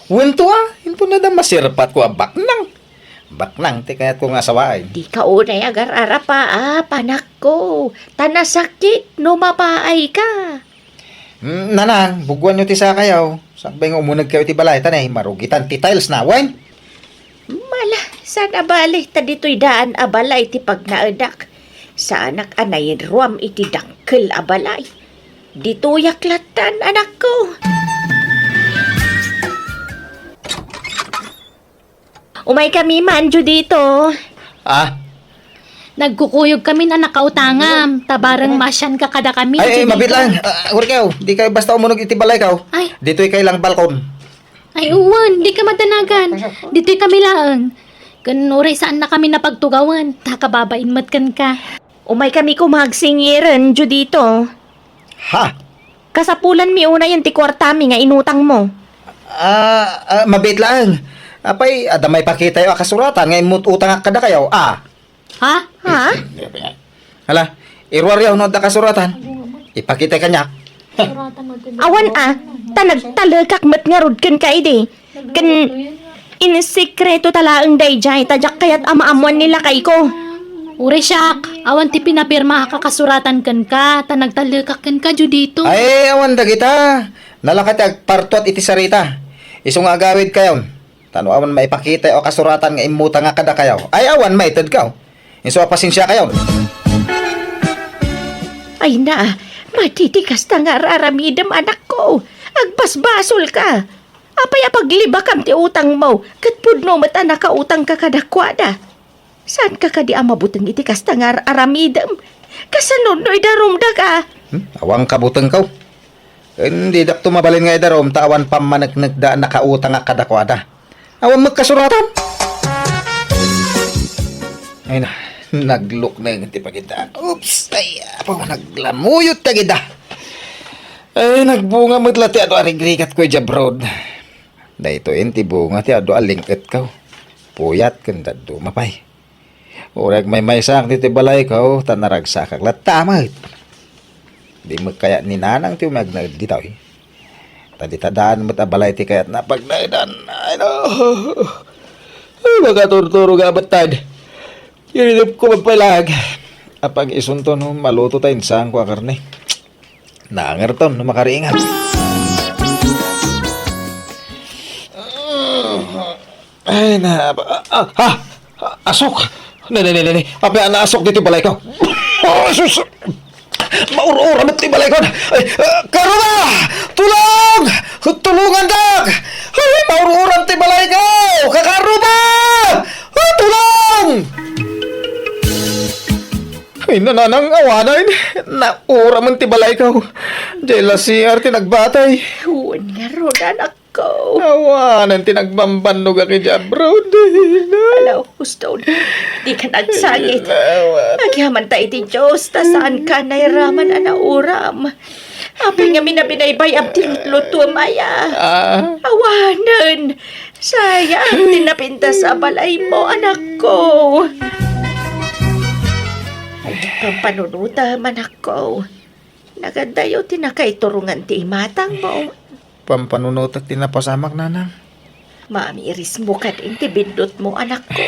Wen to a, inton adda maserpatko a baknang. Baknang ti kayatko nga asawaen. Dika unay agar-arapa a, panakko, ta nasakit no mapaayka. Mm, Nanang, bugoanyo ti sakayo. Sakbay nga umunegkayo iti balay, ta nay, marugitan ti tiles na, wen? Mala, saan a bale, ta ditoy daan a balay ti pagnaedak. Saanak a nairuam iti dakkel a balay. Ditoyak lattan, anakko. Umaykami man, Judito. Ah? Nagkukuyogkami a nakautangam, ta bareng masianka kadakami, Ay, ay, Judito. Mabit lang. Ah, agurkayo, dikayo basta umunog iti balayko. Ay. Ditoy kay lang balkon. Ay, uwan, dika madanagan. Ditoy kami laeng. Ken uray saannakami a pagtugawen, ta kababain met kenka. Umaykami koma agsingiren, Judito. Ha? Kasapulanmi unayen ti kuartami nga inutangmo. Ah, ah, mabit laeng. Apay, adda maipakitayo a kasuratan nga immut utangak kadakayo, ah? Ha? Ha? Hala, iruaryo no adda kasuratan. Ipakitay kaniak. Awan a, ta nagtalekak met ngarud kenka idi. Ken in sekreto ta laeng daydiay, ta diak kayat a maammoan ni lakayko. Uray siak, awan ti pinapirmaak a kasuratan kenka, ta nagtalekak kenka, Judito. Ay, awan dagita. Nalaka ti agpartuat iti sarita. Isu nga agawidkayon. Ta no awan maipakitayo a kasuratan nga immutangak kadakayo, ay awan maitedkayo. Isu a pasensiakayon. Ay na, madi ti kasta nga ar-aramidem, anakko. Agbasbasolka. Apay a paglibakam ti utangmo, ket pudno met a nakautangka kadakuada. Saanka kadi a mabuteng iti kasta nga ar-aramidem? Kasano no idarumdak a? Hmm? Awan kabutengko. Ken didakto mabalin nga idarum ta awan pammaneknekda a nakautangak kadakuada. Awan met kasuratan. Ay na, naglukneng ti pagidda. Oops, ay, apo, naglamuyot ti agidda. Ay, nagbunga met la ti adu a rigrikatko idiay abroad. Daytoyen ti bunga ti adu a ling-etko. Puyat ken dadduma pay. Uray agmaymaysaak ditoy balayko, ta naragsakak latta met. Di met kayat ni Nanang ti umayag na ditoy. Ta dita daan met a balay ti kayatna a pagnaedan. Ay, no. Ay, makaturturo nga met, Tad. Iridep ko magpailag. Apang isunto no maluto ta insanko a karne. Nangerton no makaringat. Ay, na, ah, ah, ah, asok. Ne, ne, ne, ne, ne. Apay a naasok ditoy balayko. Oh, sus! Maur-uram ti balayko. Ay, ah, Karuba! Tulong! Tulungandak! Ay, maur-uram ti balayko! Kakaruba! Ah, tulong! Ay, nananang awanan. Nauramen ti balayko. Jay la C R ti nagbatay. Wen ngarud, anak ko. Awanen ti nagbambannogak idiay abroad. Ala, husto, dika nagsangit. Awan. Agyamanta iti Dios, ta saanka nairaman a nauram. Apay ngamin a binaybay-am ti lutlutuem aya? Ah. Awanen. Sayang ti napintas a balaymo, anak ko. Pampanunutem, anak ko. Nagadayo ti nakaiturongan ti imatangmo. Pampanunotek ti napasamak, Nanang. Maamirismo kadin ti biddutmo, anak ko.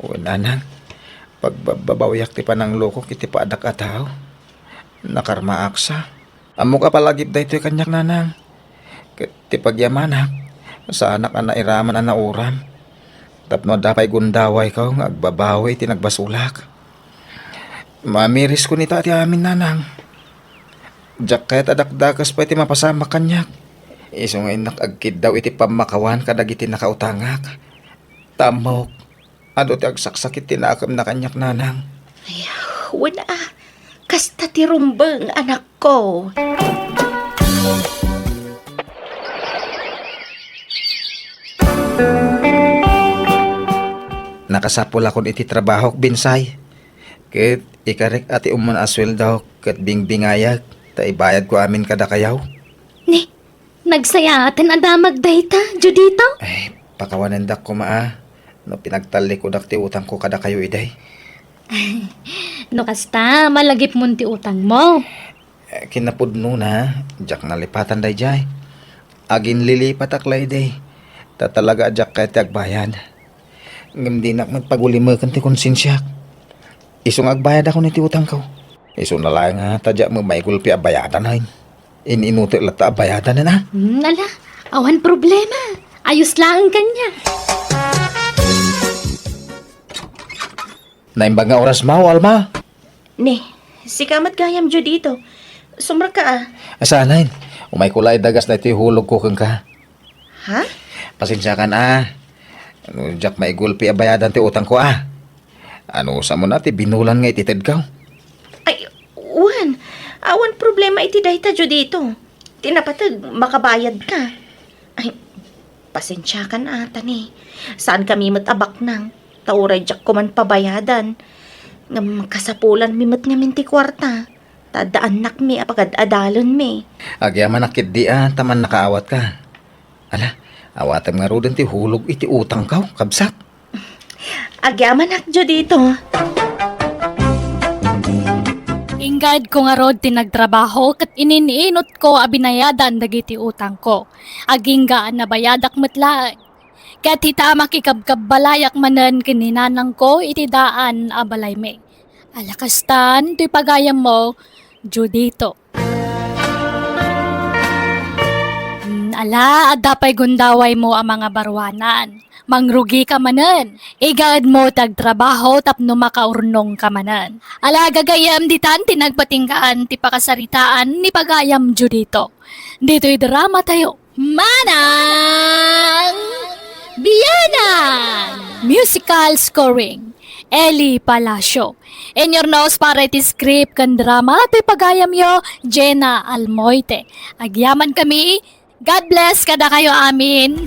Wen, Nanang. Pagbabbabawiak ti pananglukok iti padak a tao. Nakarmaaksa. Ammok a palagip daytoy kaniak, Nanang. Ket ti pagyamanak, saanak a nairaman a nauram. Tapno adda pay gundawayko nga agbabawi iti nagbasolak. Maamiriskon ita ti amin, Nanang. Diak kayat a dakdakes pay ti mapasamak kaniak. Isu nga innak agkiddaw iti pammakawan kadagiti nakautangak. Ta ammok, adu ti agsaksakit ti nakemna kaniak, Nanang. Ay, wen a, kasta ti rumbeng, anak ko. Nakasapulakon iti trabahok, Binsay. Ket ikarek a ti umman a sueldok ket bingbingayek ta ibayadko amin kadakayo. Ni, nagsayaaten a damag dayta, Judito? Ay, pakawanendak koma a no pinagtallikudak ti utangko kadakayo idi. No kasta, malagipmon ti utangmo. Eh, kinapudnona, diak nalipatan daydiay. Aginlilipatak la idi. Ta talaga a diak kayat ti agbayad. Ngem dinak met pagulimeken ti konsensiak. Isu nga agbayadakon iti utangko. Isuna laeng a ta diak met maigulpi a bayadan, ay. In-inutek latta a bayadan, a? Hmm, ala, awan problema. Ayos laeng kaniak. Naimbag nga orasmo, Alma. Ne, sika met gayam, Judito. Sumrekka a. Asanen, umayko la idagas daytoy hulogko kenka. Ha? Pasensiakan a. No diak maigulpi a bayadan ti utangko a. Anusam a ti binulan nga ititedko? Ay, wen. Awan problema iti dayta, Judito. Ti napateg, makabayadka. Ay, pasensiakan a, ta ni, saankami met a baknang, ta uray diak koman pabayadan. Ngem kasapulanmi met ngamin ti kuarta, ta adda annakmi a pagad-adalenmi. Agyamanak ketdi a, ta mannakaawatka. Ala, awatem ngaruden ti hulog iti utangko, kabsat. Agyamanak, Judito. Inggayadko ngarud ti nagtrabaho ket inin-inutko a binayadan dagiti utangko. Agingga a nabayadak met laeng. Ket ita a makikabkabbalayak manen ken ni nanangko iti daan a balaymi. Ala kastan ti pagayammo, Judito. Hmm, ala, adda pay gundawaymo a mangabaruanan. Mangrugika manen. Igaedmo ti agtrabaho tapno makaurnongka manen. Ala, gagayyem, ditan ti nagpatinggaan ti pakasaritaan ni pagayam Judito. Ditoy dramatayo, Manang Biyanan! Musical scoring, Eli Palacio. Inyurnos para iti script ken drama ti pagayamyo, Jenna Almoite. Agyamankami, God bless kadakayo amin.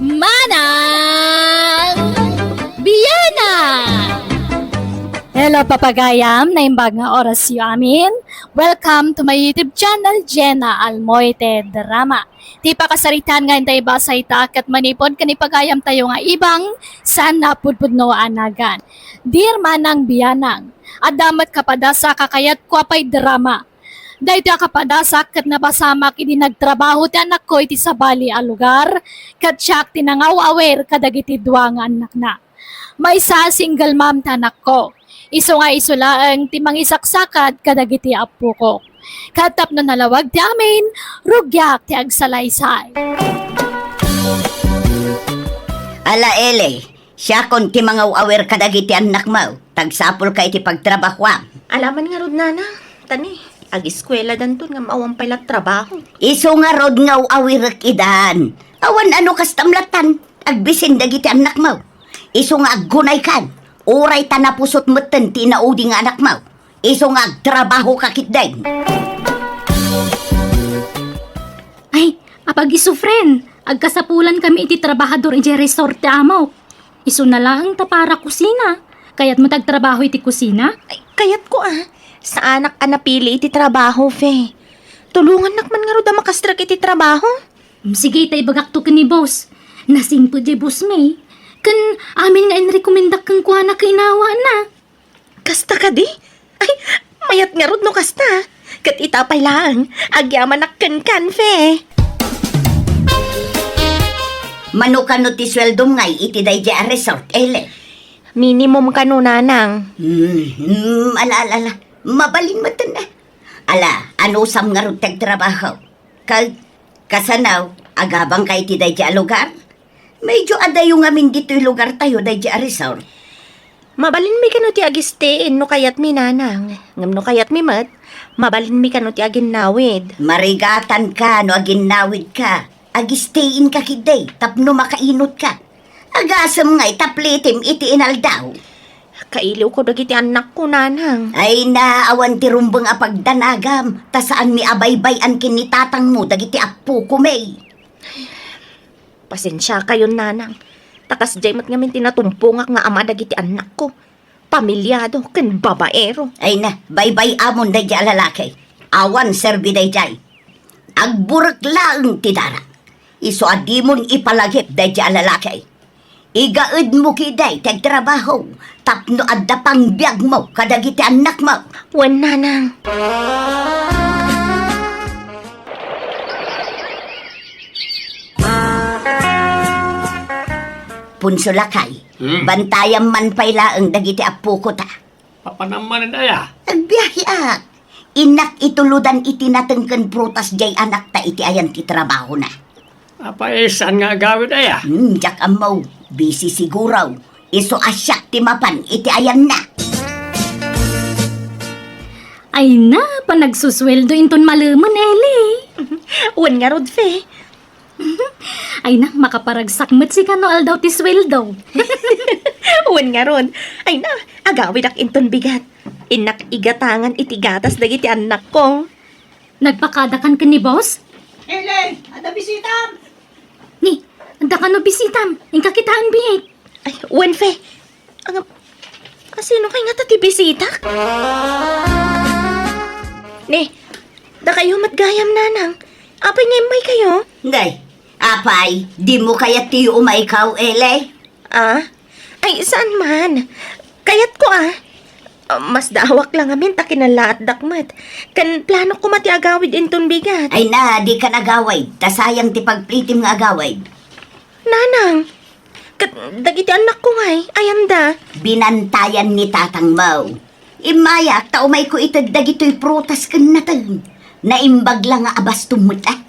Manang Biyanan! Hello, papagayam. Naimbag nga orasyo amin. Welcome to my YouTube channel, Jenna Almoite Drama. Ti pakasaritaan nga intay basay ta ket manipod ken ipagayam tayo nga ibang saan a pudpudno a nagan. Dear Manang Bianang, adda met kapadasak a kayatko a pay drama. Daytoy a kapadasak ket napasamak idi nagtrabaho ti anakko iti sabali a lugar, ket siak ti nangaw-awir kadagiti dua nga annakna. Maysa, single mom ti anakko. Isu nga isu laeng ti mangisaksakad kadagiti appoko. Ket tapno nalawag ti amin, rugiak ti agsalaysay. Ala, Ele, siakon ti mangaw-awir kadagiti annakmo. Tagsapulka iti pagtrabahoam. Alaman ngarud, Nanang. Tani, agiskueladanton ngem awan pay la trabaho. Isu ngarud nga aw-awirek idan. Awan a no kastam lattan, agbisin dagiti annakmo. Isu nga aggunaykan, uray ta napusot metten ti inaudi nga anakmo. Isu nga agtrabahoka ketdin. Ay, apag-isu, friend, agkasapulan kami iti trabahador idiay resort ti amok. Isuna laeng ta para kusina. Kayatmo ti agtrabaho iti kusina? Ay, kayatko a. Saanak a napili iti trabaho, Fe. Tulongannak man ngarud a makastrek iti trabaho. Mm, sige, ta ibagakto ken ni boss. Nasingpet diay boss mi. Ken amin nga inrekomendak kenkuana kainawana. Kasta kadi? Ay, mayat ngarud no kasta. Ket ita pay laeng, agyamanak kenkan, Fe. Mano kano ti sueldom ngay iti daydiay a resort, Ele? Minimum kano, Nanang. Hmm, hmm, ala, ala, ala. Mabalin metten a. Ala, anusam ngarud ti agtrabaho? Ka-, kasano, agabangka iti daydiay a lugar? Medyo adayo ngamin ditoy lugartayo daydiay a resort. Mabalinmi kano ti agistay no kayatmi, Nanang. Ngem no kayatmi met, mabalinmi kano ti aginnawid. Marigatanka no aginnawidka. Agistayka ketdi tapno makainotka. Agasem ngay ta plitim iti inaldaw. Kailiwko dagiti annakko, Nanang. Ay na, awan ti rumbeng a pagdanagam, ta saanmi a baybay-an ken ni tatangmo dagiti appoko, May. Pasensiakayon, Nanang. Ta kasdiay met ngamin ti natumpongak nga ama dagiti annakko. Pamilyado ken babaero. Ay na, baybay-amon daydiay a lalaki. Awan serbi daydiay. Agburek laeng ti darak. Isu a dimon ipalagip daydiay a lalaki. Igaedmo ketdi ti agtrabaho tapno adda pangbiagmo kadagiti annakmo. Wen, Nanang. Punso lakay, hmm? Bantayam man pay laeng dagiti appoko ta. Apanan manen aya? Agbiahiak. Innak ituludan iti nateng ken prutas diay anakta iti ayan ti trabahona. Apay, saan nga agawid aya? Hmm, diak ammo. Busy siguro. Isu a siak ti mapan iti ayanna. Ay na, panagsusueldo inton malemen, Eli. Wen ngarud, Fe. Ay na, makaparagsak met sika no aldaw ti sueldo. Wen ngarud. Ay na, agawidak inton bigat. Innak igatangan iti gatas dagiti annakko. Nagpakadakan ken ni boss? Ele, adda bisitam! Ni, adda kano bisitam? Inka kitaen biit. Ay, wen, Fe. Ang, asino kay ngata ti bisitak? Ni, dakayo met gayam, Nanang. Apay nga immaykayo? Ngay, apay, dimo kayat ti umaykaw, Ele? Ah? Ay, saan man. Kayatko, ah. Ah, masdaawak la ngamin ta kinallaatdak met. Ken planok koma ti agawid inton bigat. Ay na, dika agawid. Ta sayang ti pagplitim nga agawid. Nanang, ket dagiti annakko ngay, ayanda? Binantayan ni tatangmo. Immayak ta umayko ited dagitoy prutas ken nateng. Naimbag la nga abastom met, ah.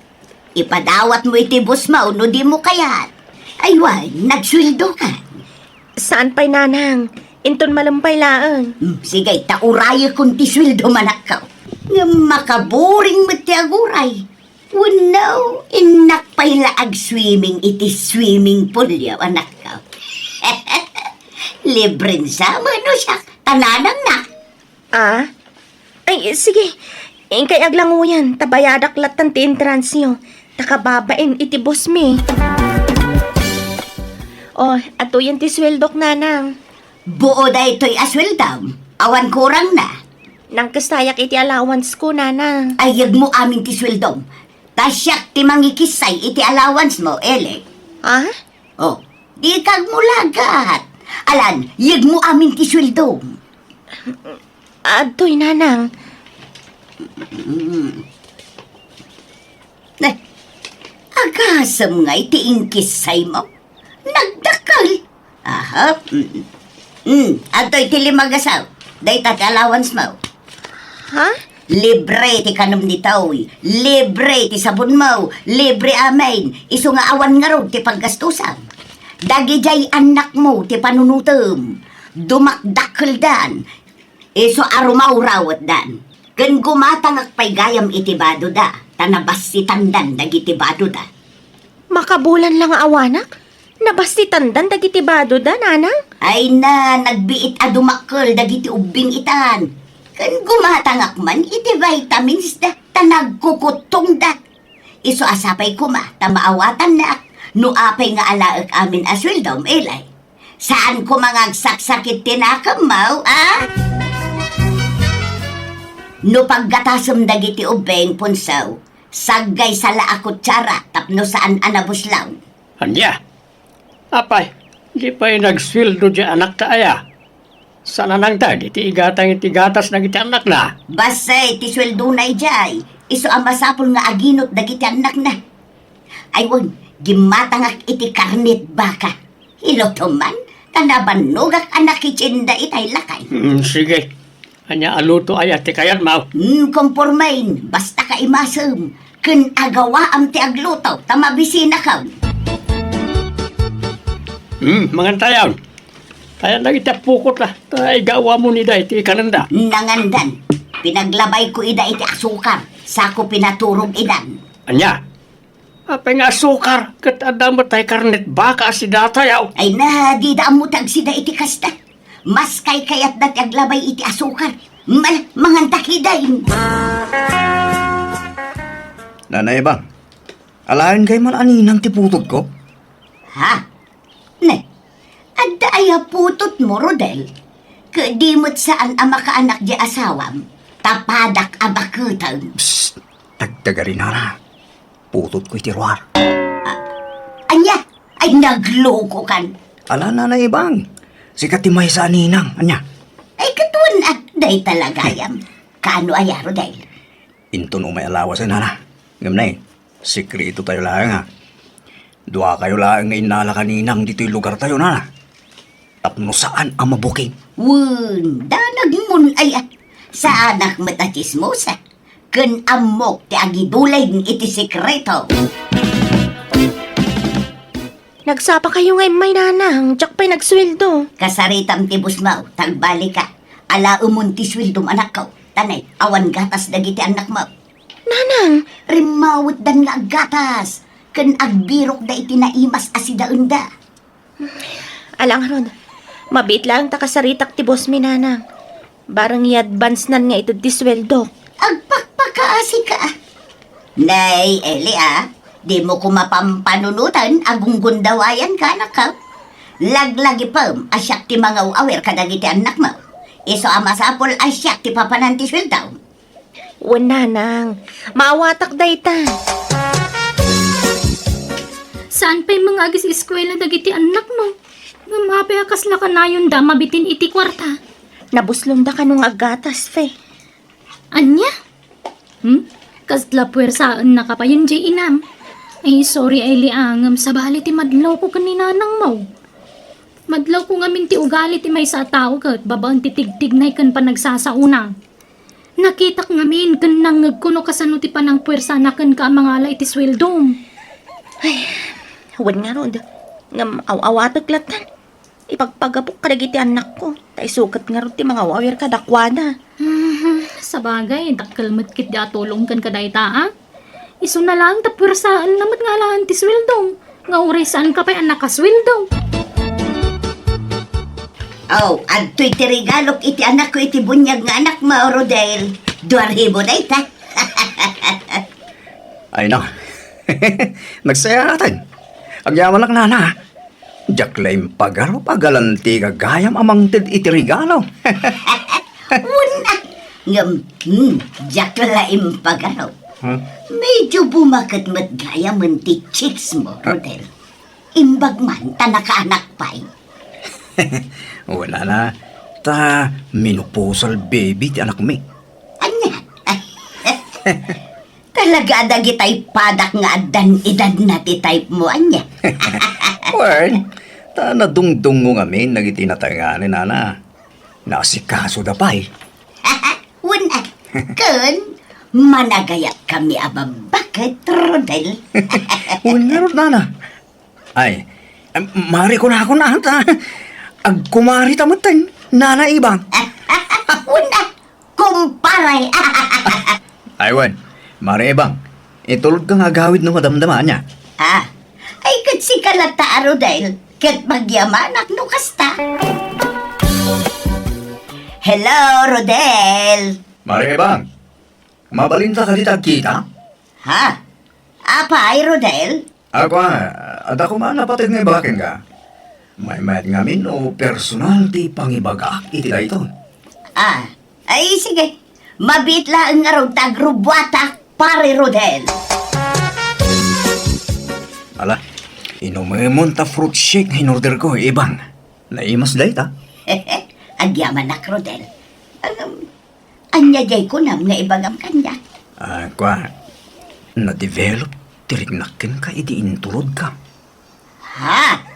Ipadawatmo iti bossmo no dimo kayat. Ay wen, nagsueldoka. Saan pay, Nanang. Inton malem pay laeng. Hmm, sige, ta urayekon ti sueldo, anakko. Ngem makaboring met ti aguray. Wenno, innak pay la agswimming iti swimming pool-yo, anakko. Libren sa, mano siak, ta nanangnak. Ah? Ay, sige. Inkay aglangoyan, ta bayadak lattan ti entrance-yo. Ta kababain iti boss mi. Oh, atoyen ti sueldok, Nanang. Buo daytoy a sueldom? Awan kurangna. Nangkestayak iti allowance ko, Nanang. Ay, yegmo amin ti sueldom. Ta siak ti mangikissay iti allowance mo, Eli. Ha? Oh, di kagmulagat. Alan, yegmo amin ti sueldom. Adtoy, Nanang. Mm. Eh, agasem nga iti inkissay mo? Nagdakkel. Aha. Mm. Mm. Adtoy ti limagasaw. Dayta ti allowance mo. Ha? Libre ti kanem ditoy. Libre ti sabon mo. Libre amin. Isu nga awan ngarud ti paggastusam. Dagidiay annak mo ti panunutem. Dumakdakkeldan. Isu a rumawrawetdan. Ken gumatangak pay gayam iti badoda, ta nabassitandan dagiti badoda. Makabulan la nga awanak? Nabassitandan dagiti badoda, Nanang? Ay na, nagbiit a dumakkel dagiti ubbing itan. Ken gumatangak man iti vitamins da, ta nagkukuttongda. Isu a sapay koma, ta maawatannak, no apay nga alaek amin a sueldom, Eli. Saan koma nga agsaksakit ti nakemmo, a? No paggatasem dagiti ubbing, Punsaw, saggay sala a kutsara tapno saan a nabuslaw. Ania? Apay, di pay nagsueldo di anakta aya? Saan a nangted iti igatang iti gatas dagiti annakna? Bassit ti sueldona idiay, isu a masapul nga aginot dagiti annakna. Ay wen, gimmatangak iti karnet baka. Ilutom man, ta nabannogak a nakitienda itay lakay. Mm, sige. Ania a luto aya ti kayatmo? Mm, kompormen, basta kaimasem, ken agawaam ti agluto, ta mabisinakon. Mm, mangantayon. Kayat dagiti apokot la, ta igawamon ida iti kanenda. Nangandan, pinaglabayko ida iti asukar, sako pinaturog idan. Ania? Apay nga asukar, ket adda met tay karnet baka a sidatayo. Ay na, dida ammo ti agsida iti kasta. Mas kaykayatda ti aglabay iti asukar. Mal-, manganta kitaen. Nanay Ebang, alaen kay man a ninang ti putotko? Ha? Ne, adda aya putotmo, Rodel? Ket di met saan a makaanak di asawam, ta padak a bakuten. Psst! Tagtagari, nana. Putotko iti ruar. A-, ania? Ay, naglokokan. Ala, Nanay Ebang. Sika ti maysa a ninang. Ania? Ay, ket wen, a, dayta la gayam. Kaano aya, Rodel? Inton umay a lawas, nana. Ngem nay, sekreto tayo laeng, a. Duakayo laeng nga innala ka ninang ditoy lugar tayo, nana. Tapno saan a mabuking. Wen, danagmon aya. Saanak met a tsismosa. Ken ammok ti agiduleng iti sekreto. Nagsapa kayo nga immay, Nanang. Diak pay nagsueldo. Kasaritam ti busmo, ta agbalika. Alaemon ti sueldom, anakko. Ta nay, awan gatas dagiti annakmo. Nanang! Rimmawetdan nga aggatas, ken agbirokda iti naimas a sidaenda. Ala ngarud, mabiit laeng ta kasaritak ti bosmi, Nanang. Bareng i-advance-nan nga ited ti sueldok. Agpakpakaasika. Nay, Eli, a, dimo koma pampanunoten a gunggundawayanka, anakko. Laglagipem a siak ti mangaw-awir kadagiti annakmo. Isu a masapul a siak ti papanan ti sueldom. Wen, Nanang. Maawatak dayta. Saan pay nga agis-eskuela dagiti annakmo? Ngem apay a kasla kanayonda a mabitin iti kuarta? Nabuslonda kano nga aggatas, Fe. Ania? Hmm? Kasla puwersaennaka payen diay inam? Ay, sorry, Eli, a, ngem sabali ti madlawko ken ni nanangmo. Madlawko ngamin ti ugali ti maysa a tao ket babaen ti tigtignay ken panagsasaona. Nakitak ngamin ken nangngegko no kasano ti panangpuersana kenka a mangala iti sueldom. Ay, wen ngarud. Ngem aw-awatek lattan. Ipagpagapok kadagiti annakko, ta isu ket ngarud ti mangawawir kadakuada. Mhm, sabagay, dakkel met ketdi a tulong kenka dayta, a? Isuna laeng ta puersaenna met nga alaen ti sueldom, nga uray saanka pay a nakasueldo. Aw, adtoy ti regalok iti anakko iti buniag nga anakmo, Rodel. Dua ribu dayta. Ay, na. Nagsayaaten. Agyamanak, nana. Diak la impagarup a galanti gagayam a mangted iti regalo. Una, ngem, hmm, diak la impagarup. Huh? Medyo bumaket met gayamen ti chicks mo, Rodel. Imbag man ta nakaanak pay. Wala na. Ta menopausal baby ti anakmi. Ania? Talaga dagitay padak nga addan edadna ti type mo, ania? Well, ta nadungdungngo ngamin dagiti natay ngamin, nana. Naasikasoda pay. Wen, ken managayat kami a babbaket, Rodel. Wen ngarud, nana. Ay, em, mari kunakon ata. Agkumarita metten, Nana Ibang. Wen, kumpare. Ay, wen, Mari Ibang. Itulodka nga agawid no madamdama, ania? Ah, ay, ket sika latta a Rodel, ket magyamanak no kasta. Hello, Rodel. Mari Ibang, mabalinta kadi ti agkita? Ha? Apay, Rodel? Ako, ah, adda koma napateg nga ibaga kenka. Maymayat ngamin no personal ti pangibagaak iti daytoy. Ah, ay, sige. Mabiit laeng ngarud ta agrubbuatak, Pare Rodel. Ala, inumemon ta fruit shake nga in-order ko, Ibang. Naimas dayta. Agyamanak, Rodel. Ngem, ania diay kunam nga ibagam kaniak? Ah, kua, na-develop ti riknak kenka idi inturodka. Ha?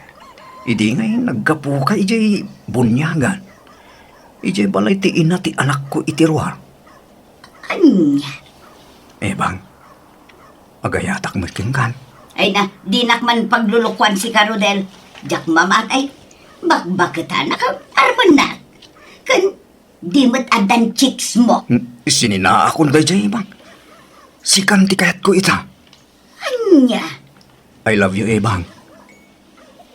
Idi ngay naggapuka idiay buniagan, idiay balay ti ina ti anakko iti ruar. Ania? Ebang, agayatak met kenkan. Ay na, dinak man paglulukuan sika, Rodel. Diak mamatay. Bakbaketanak a armennak. Ken di met addan chicks mo. Hmm, sininaakon daydiay, Ebang. Sikan ti kayatko ita. Ania? I love you, Ebang.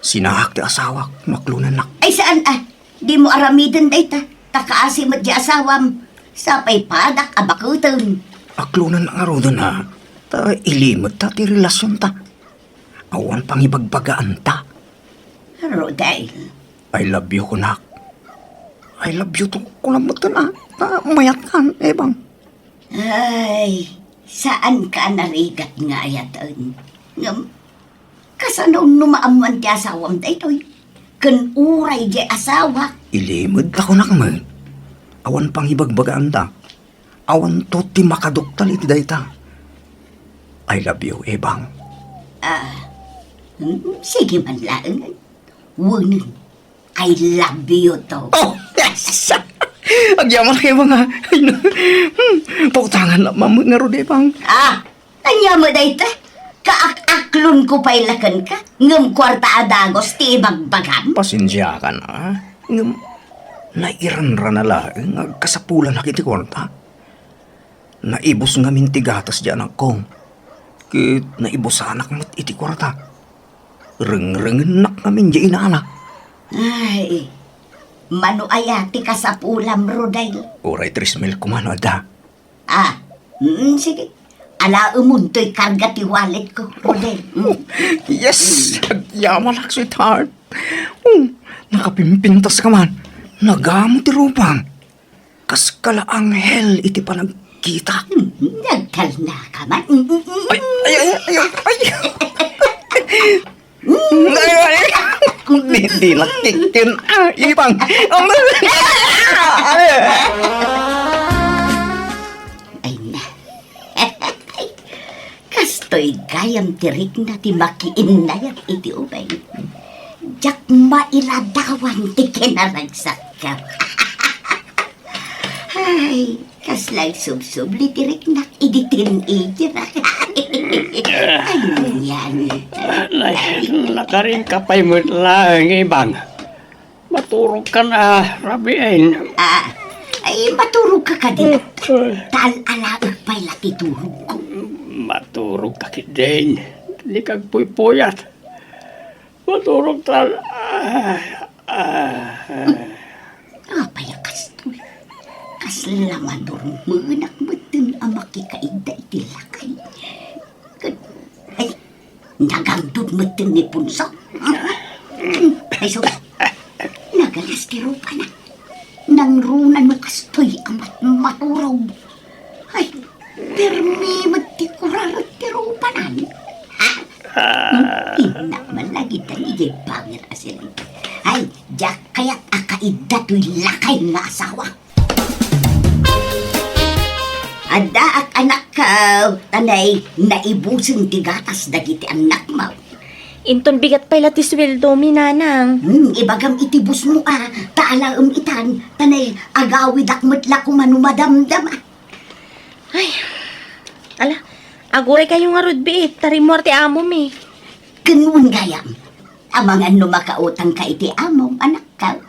Sinaak ti asawak, maklonennak. Ay, saan a? Dimo aramiden dayta. Ta kaasi met di asawam. Sapay padak a bakuten. Aklonennak ngaruden a. Ta ilimedta ti relasionta. Awan pangibagbagaanta. Rodel. I love you, kunak. I love you too, kunak metten a. Ta mayatkan, Ebang. Ay, saanka a narigat nga ayaten. Ngem, kasano no maammoan ti asawam daytoy? Ken uray diay asawak. Ilimedta kunak met. Awan pangibagbagaanta. Awanto ti makaduktal iti dayta. I love you, Ebang. Ah, mm, sige man laeng. Wenno, I love you too. Oh, yes! Agyamanak, Ebang, a. Ay, na. Hmm, pautangan la, mamut nga Rodel, Ebang. Ah, ania met dayta? Kaak-aklonko pay la kenka, ngem kuarta a dagus ti ibagbagam? Pasensiakan a. Ngem, nairanrana laeng nga agkasapulanak iti kuarta. Naibus ngamin ti gatas ti anakko, ket naibusanak met iti kuarta. Rengrengennak ngamin diay inana. Ay, mano aya ti kasapulam, Rodel? Uray tres mil koma no adda. Ah, mm, sige. Alaemonto ti karga ti walletko, Rodel. Mm. Yes! Agyamanak, sweetheart. Oh, nakapimpintaska man. Nagamo ti rupam. Kaska la anghel iti panagkitak. Hmm, nagtalnaka man. Mm, mm, mm. Ay, ay, ay, ay, ay, ay. Ay, ay, ay. Di, di nakkikin. Ah, Ebang. Ay na. Kastoy gayam ti rikna ti makiinnayat iti ubing. Diak mailadawan ti kinaragsakko. Ay, kasla agsubsubli ti riknak idi teenager. Ay, yan. Ay, nakarinka pay met laeng, Ebang. Maturogkan a rabiin. Ah, ay, maturogka kadi. Ay. Tal-alaek pay la ti turogko. Maturogka ketdin. Dika agpuypuyat. Maturogtan. Ah, ah. Apay a kastoy? Kasla madurmenak metten a makikaidda iti lakay. Ket, ay, nagangdud metten ni Punso. Ay, sus. Nagalas ti rupana. Nangruna no kastoy Permi met ti kuraret ti rupanan. Ha? Ah. Hmm, innak man lagi ta ni jay pangit a siring. Ay, diak kayat a kaidda toy lakay nga asawa. Addaak, anakko, ta nay naibusen ti gatas dagiti annakmo. Inton bigat pay la ti sueldomi, nanang. Hmm, ibagam iti bossmo a, ta alaem itan, ta nay agawidak met la koma no madamdama. Ay, ala, aguray kayo ngarud, biit, ta rimmuar ti amomi. Ken wen gayam, amangan no makautangka iti amom, anakko.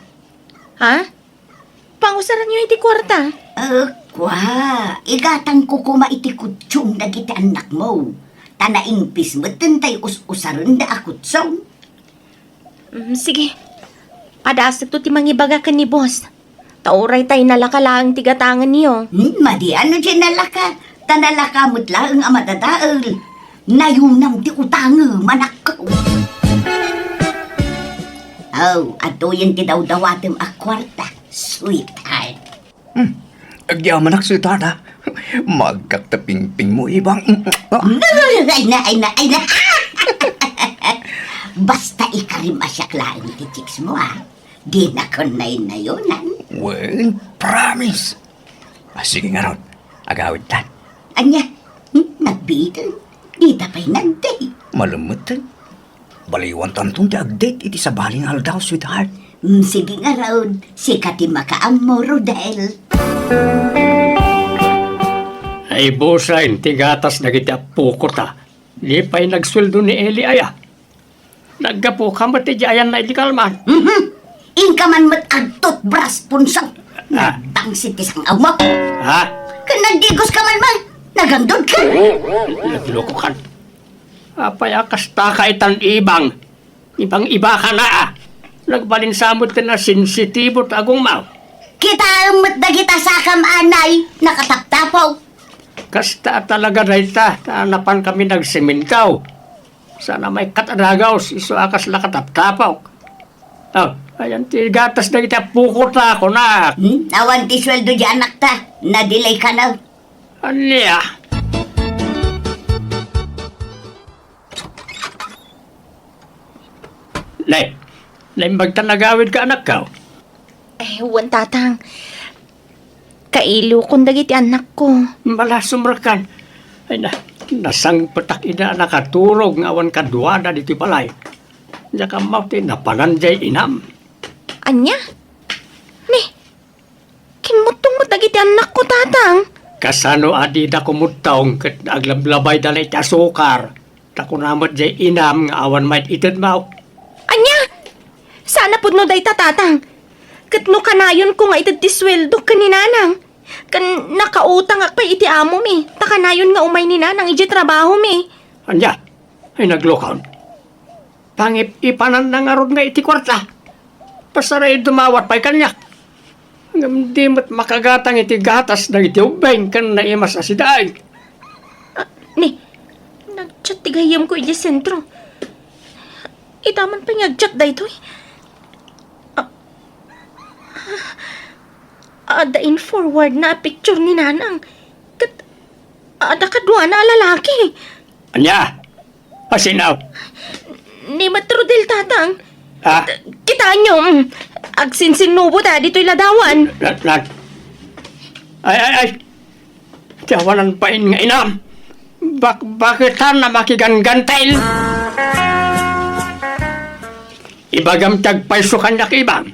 Ha? Pangusaranyo iti kuarta? Eh, kua, igatangko koma iti kutsum dagiti annakmo. Ta naingpis metten tay us-usarenda a kutsum. Mm, sige. Padasekto ti mangibaga ken ni boss. Ta uray tay nalaka laeng ti gatangenyo. Hmm, madi no diay nalaka. Ta nalaka met laeng a madadael. Nayunam ti utangem, anakko. Oh, adtoyen ti dawdawatem a kuarta, sweetheart. Hmm. Agyamanak, sweetheart, ha? Magkakta pingpingmo, ibang. Mm, ah. Ay na, ay na, ay na. Basta ikarim a siak laeng ti chicks mo, ha? Dinakon naynayunan. Well, promise. Ah, sige ngarud, agawidtan. Ania? Hmm? Nagbiiten? Dita pay nagday. Malemmeten. Baliwantanton ti agdate iti sabali nga aldaw, sweetheart. Mm, sige ngarud, sika ti makaammo, Rodel. Naibusen ti gatas dagiti appokota. Di pay nagsueldo ni Eli aya. Naggapuka met idiay ayanna idi kalman. Mhm. Inka man met agtutbras, Punso. Ah. Nagtangsit ti sang-awmo. Ha? Ken nagdigoska man, man. Nagangdodka. Naglokokan. Apay a kastaka itan, ibang? Ibang-ibakana, a. Nagbalin sa met ti nasensitibo ti agongmo. Kitaem met dagita sakam, anay, nakataptapok. Kasta a talaga dayta, ta napankami nagsemento. Saan a maikkat a dagaw, isu a kasla kataptapok. Oh, ayan ti gatas dagiti appokota, kunak. Hmm? Awan ti sueldo diay anakta. Nadilaykano. Ania? Nay, naimbagtan agawidka, anakko? Eh, wen, tatang. Kailokon dagiti annakko. Malasumrakan. Ay na, nasangpetak ida a nakaturog nga awan kaduada ditoy balay. Diak ammo ti napanan diay inam. Ania? Ni, kimmuttong met dagiti annakko, tatang. Kasano a dida kumuttong ket aglablabayda la iti asukar? Ta kuna met diay inam nga awan maititedmo. Ania? Saan a pudno dayta, tatang. Ket no kanayonko nga ited ti sueldok ken ni nanang, ken nakautangak pay iti amomi, ta kanayon nga umay ni nanang idiay trabahomi. Ania? Ay, naglokaon. Pangip-ipananna ngarud nga iti kuarta. Pasarayo dumawat pay kaniak. Ngem di met makagatang iti gatas dagiti ubbing ken naimas a sidaig. Ah, ni, nag-chat ti gayyemko idiay sentro. Ita man pay nga ag-chat daytoy. Ah, adda in-forwardna a picture ni nanang. Ket adda kaduana a lalaki. Ania? Asino? Ni met Rodel, tatang. Ha? Kitaenyo, mm, agsinsinnubo ta ditoy ladawan. Na, na, ay, ay, ay. Ti awanan pay nga inam. Bakbaketan a makiganggantel. Ibagam ti agpayso kaniak, ibang.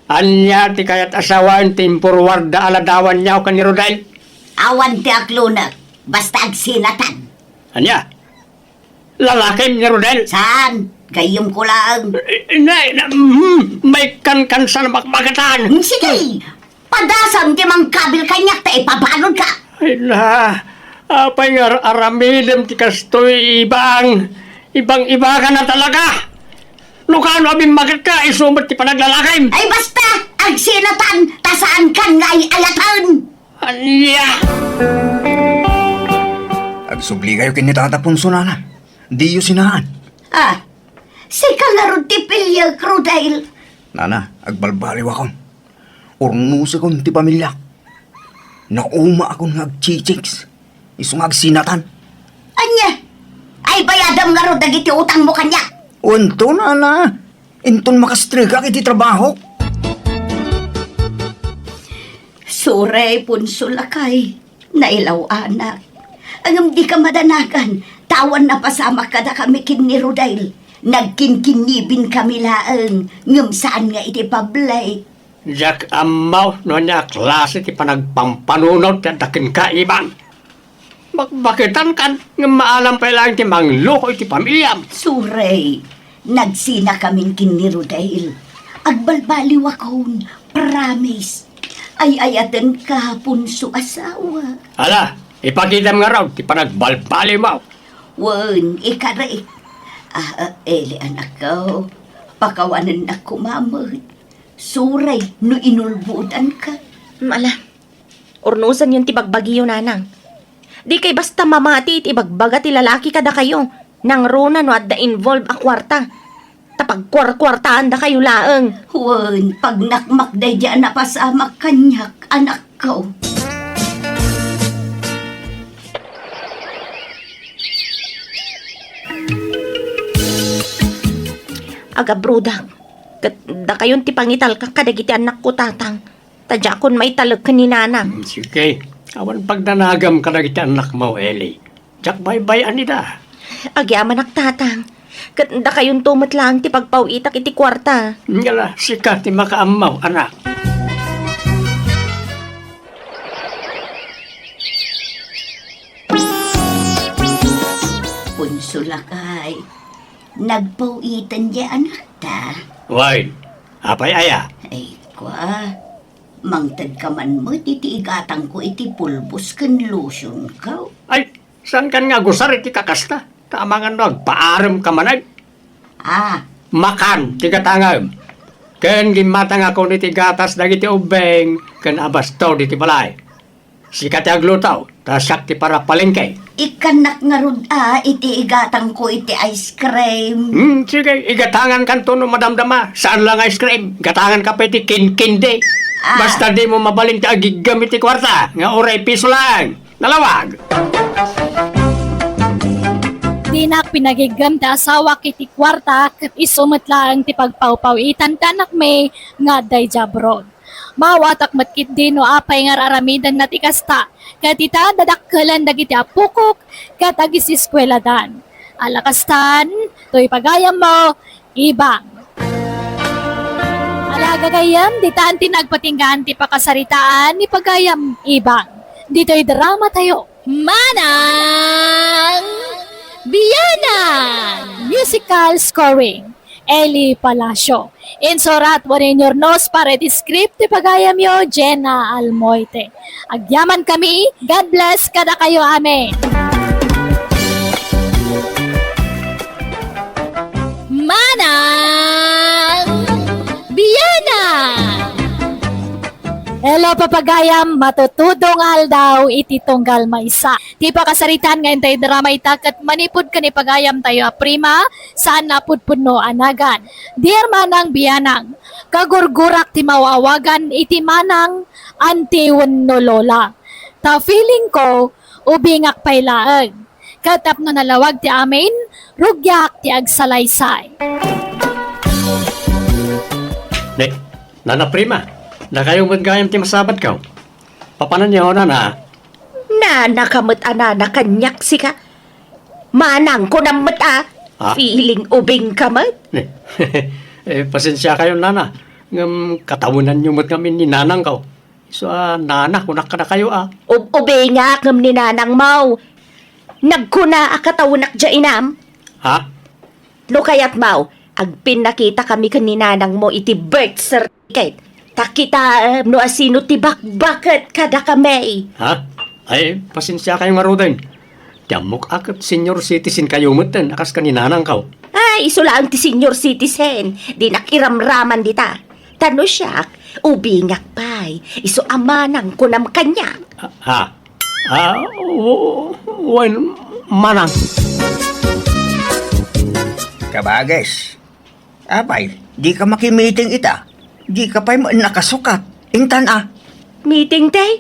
Ania ti kayat a sawen ti in-forwardda a ladawanyo ken ni Rodel? Awan ti aklonek, basta agsinatan. Ania? Lalakim ni Rodel? Saan? Gayyemko laeng. Eh, na, na, hmm, maikkankansan a bakbaketan. Hmm, sige. Padasam ti mangkabil kaniak ta ipabaludka. Ay na, apay nga ar-, aramidem ti kastoy, ibang? Ibang-ibakana talaga. No kano a bimmaketka, isu met ti panaglalakim. Ay, basta! Agsinatan, ta saankan nga ay-ayaten! Ania? Agsubli kayo ken ni Tata Ponso, nana. Diyo sinaan. Ah, sika ngarud ti piliek, Rodel. Nana, agbalbaliwakon. Urnosekon ti pamiliak. Naumaakon nga agchichicks. Isu nga agsinatan. Ania? Ay, bayadam ngarud dagiti utangmo kaniak. Unto, nana. Inton makastregak iti trabaho. Sorry, Punso, lakay. Nailaw-anak. Ngem dika madanagan, ta awan napasamak kadakami ken ni Rodel. Nagkinkinnibinkami laeng, ngem saan nga iti public. Diak ammo no ania a klase ti panagpampanunot ti adda kenka, Ibang. Bakbaketankan ngem maalam pay laeng ti mangloko iti pamiliam. Sorry, nagsinakamin ken ni Rodel. Agbalbaliwakon, promise. Ay-ayatenka, Punso asawa. Ala, ipakitam ngarud ti panagbalbaliwmo. Wen, ikarik. Ah, Eli, anakko, pakawanennak koma met. Sorry no inulbodanka. Ala, urnosenyon ti bagbagiyo, nanang. Dikay basta mamati iti ibagbaga ti lalaki kadakayo. Nangruna no adda involve a kuarta. Ta pagkuarkuartaandakayo laeng. Wen, pagnakmak daydi a napasamak kaniak, anakko. Agabrodak, ket dakayon ti pangitalkak kadagiti annakko, tatang. Ta diakon maitalek ken ni nanang. Mm, sige. Awan pagdanagam kadagiti annakmo, Eli. Diak baybay-an ida. Agyamanak, tatang. Ket dakayonto met laeng ti pagpaw-itak iti kuarta. Ngala, sika ti makaammo, anak. Punso, lakay, nagpaw-iten diay anakta. Wen, apay aya? Ay, kua. Mangtedka man met iti igatangko iti pulbos ken lotionko. Ay, saankan nga agusar iti kakasta? Ta amangan no agpaaremka manen? Ah. Makan ti gatangem. Ken gimmatangakon iti gatas dagiti ubbing ken abasto diti balay. Sika ti agluto, ta siak ti parapalengke. Ikkannak ngarud a iti igatangko iti ice cream. Hmm, sige, igatangankanto no madamdama. Saan lang ice cream, gatanganka pay ti kinkindi. Ah. Basta dimo mabalin ti agiggem iti kuarta, nga uray piso lang. Nalawag! Dinak pinagiggem ti asawak iti kuarta, ket isu met laeng ti pagpawpaw-itan ti anakmi nga adda idiay abroad. Maawatak met ketdi no apay nga ar-aramidenna ti kasta, ket ita, dadakkelen dagiti apokok ket agiseskueladan. Ala kastan, toy pagayammo, Ibang. Ala, gagayyem, ditan ti nagpatinggaan ti pakasaritaan ni pagayam Ibang. Ditoy dramatayo, Manang Bianang! Musical scoring, Eli Palacio. Insurat wenno inurnos para iti script ti pagayamyo, Jenna Almoite. Agyamankami, God bless kadakayo amin. Manang Bianang! Hello, papagayam, matutudong aldaw iti tunggal maysa. Ti pakasaritaan nga intay drama ita ket manipud ken ni pagayamtayo a prima, saan a pudpudno a nagan. Dear Manang Bianang, kagurgurak ti maawagan iti manang, anti wenno lola. Ta feeling ko, ubingak pay laeng. Ket tapno nalawag ti amin, rugiak ti agsalaysay. Ne, Nana Prima, dakayo met gayam ti masabatko. Papananyo, nana? Nana ka met a nana kaniak sika. Manang kunam met a. Ha? Feeling ubing ka met. Eh, pasensiakayon, nana. Ngem katawenanyo met ngamin ni nanangko. Isu a nana kunak kadakayo a. Ub-, ubingak ngem ni nanangmo. Nagkuna a katawenak diay inam. Ha? No kayatmo, agpinnakitakami ken ni nanangmo iti birth certificate. Ta kitaem no asino ti bakbaket kadakami. Ha? Ay, pasensiakayo ngaruden. Ti ammok a ket senior citizen kayo metten a kas ken ni nanangko. Ay, isu laeng ti senior citizen. Dinak iramraman dita. Ta no siak, ubingak pay. Isu a manang kunam kaniak. Ha? Ha? Ah, w-, wen, manang. Kabages, apay, dika makimiting ita? Dika pay met nakasukat. Intan a. Meeting ti?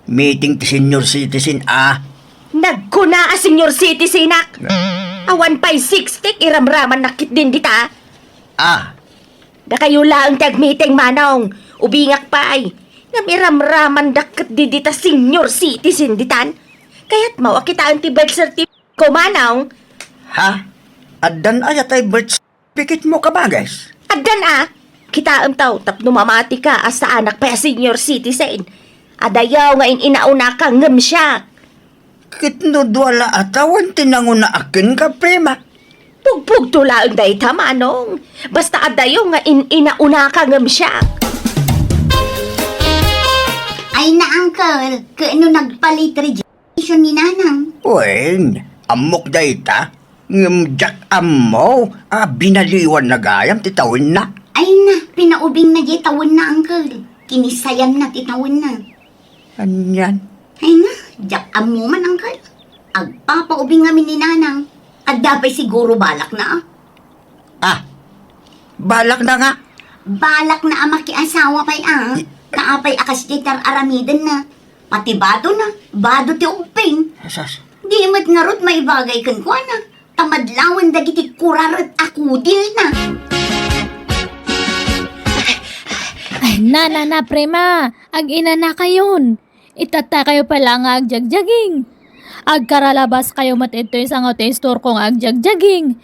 Meeting ti senior citizen a. Na, Kuna a senior citizenak. Awan pay sixty, iramramannak ketdin dita. Ah. Dakayo laeng ti agmiting, Manong. Ubingak pay. Ngem iramramandak ketdi dita senior citizen ditan. Kayatmo a kitaen ti birth certificate ko, Manong? Ha? Addan aya tay birth certificate mo, Kabages? Addan a. Kitaem taw tapno mamatika a saanak pay a senior citizen. Adayo nga in-inaunaka ngem siak. Ket no dua la a tawen ti nangunaak kenka, Prima? Pugpugto laeng dayta, Manong. Basta adayo nga in-inaunaka ngem siak. Ay na, Uncle, ket no nagpa-late registration ni Nanang? Wen, ammok dayta. Ngem diak ammo a binaliwanna gayam ti tawenna. Ay na, pinaubingna diay tawenna, Uncle. Kinisayanna ti tawenna. Anian? Ay na, diak ammo man, Uncle. Agpapaubing ngamin ni Nanang. Adda pay siguro balakna, a? Ah, balakna nga. Balakna a makiasawa pay, a? Kaapay a kasdiay ti ar-aramidenna. Pati badona, bado ti ubbing. Asas. Di met ngarud maibagay kenkuana. Ta madlawen dagiti kuraret a kudilna. Ay, na, na, na, Prima, ag-inanakayon. Itattakayo pay la nga agjagjaging. Agkaralabaskayo met ditoy sango ti istorko nga agjagjaging.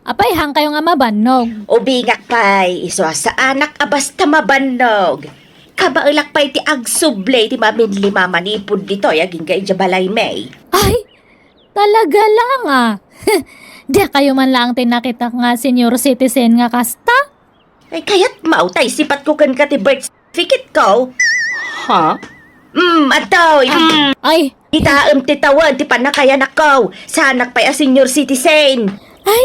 Apay, haankayo nga mabannog? Ubingak pay, isu a saanak a basta mabannog. Kabaelak pay ti agsubli ti maminlima manipud ditoy agingga idiay balaymi. Ay, talaga lang, a. Diak kayo man laeng ti nakitak nga senior citizen nga kasta? Ay, kayatmo ta isipatko kenka ti birth certificate ko. Ha? Mm, adtoy. Mm. Ay. Kitaem ti tawen ti pannakayanakko. Saanak pay a senior citizen. Ay,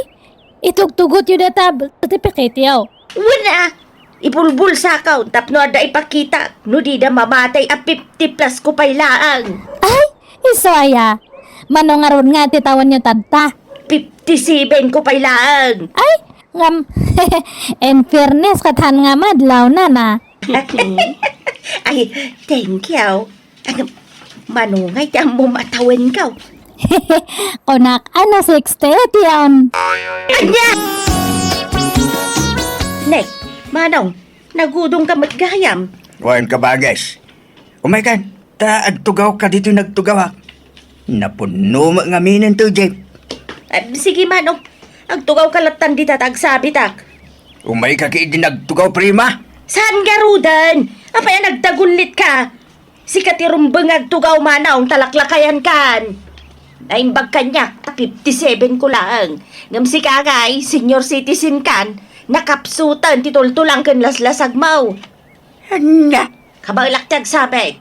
itugtugotyo dayta birth certificate-yo. Wen a, ibulbulsakon tapno adda ipakitak no dida mamatay a fifty plus ko pay laeng. Ay, isu aya. Mano ngarud nga ti tawenyo tatta? Fifty-seven ko pay laeng. Ay, ngem, in fairness, ket haan nga madlaw, nana. Ay, thank you. Ano, manungay ti ammom a tawenko? Kunak, ano, sixty-eight yon. Ania? Ne, Manong, nagudong ka met gayam. Wen, Kabages. Umaykan, ta agtugawka ditoy nagtugawak. Napunno met ngamin ti jeep. Ah, sige, Manong. Agtugawka lattan dita ta agsabitak. Umayka ketdi nagtugaw, Prima. Saan ngaruden? Apay a nagdagullitka? Sika ti rumbeng nga agtugaw, Manong, ta laklakayankan. Naimbag kaniak, fifty-seven ko laeng. Ngem sika ngay, senior citizen kan, nakapsuten ti tultulang ken laslasagmo. Ania? Kabaelak ti agsabit.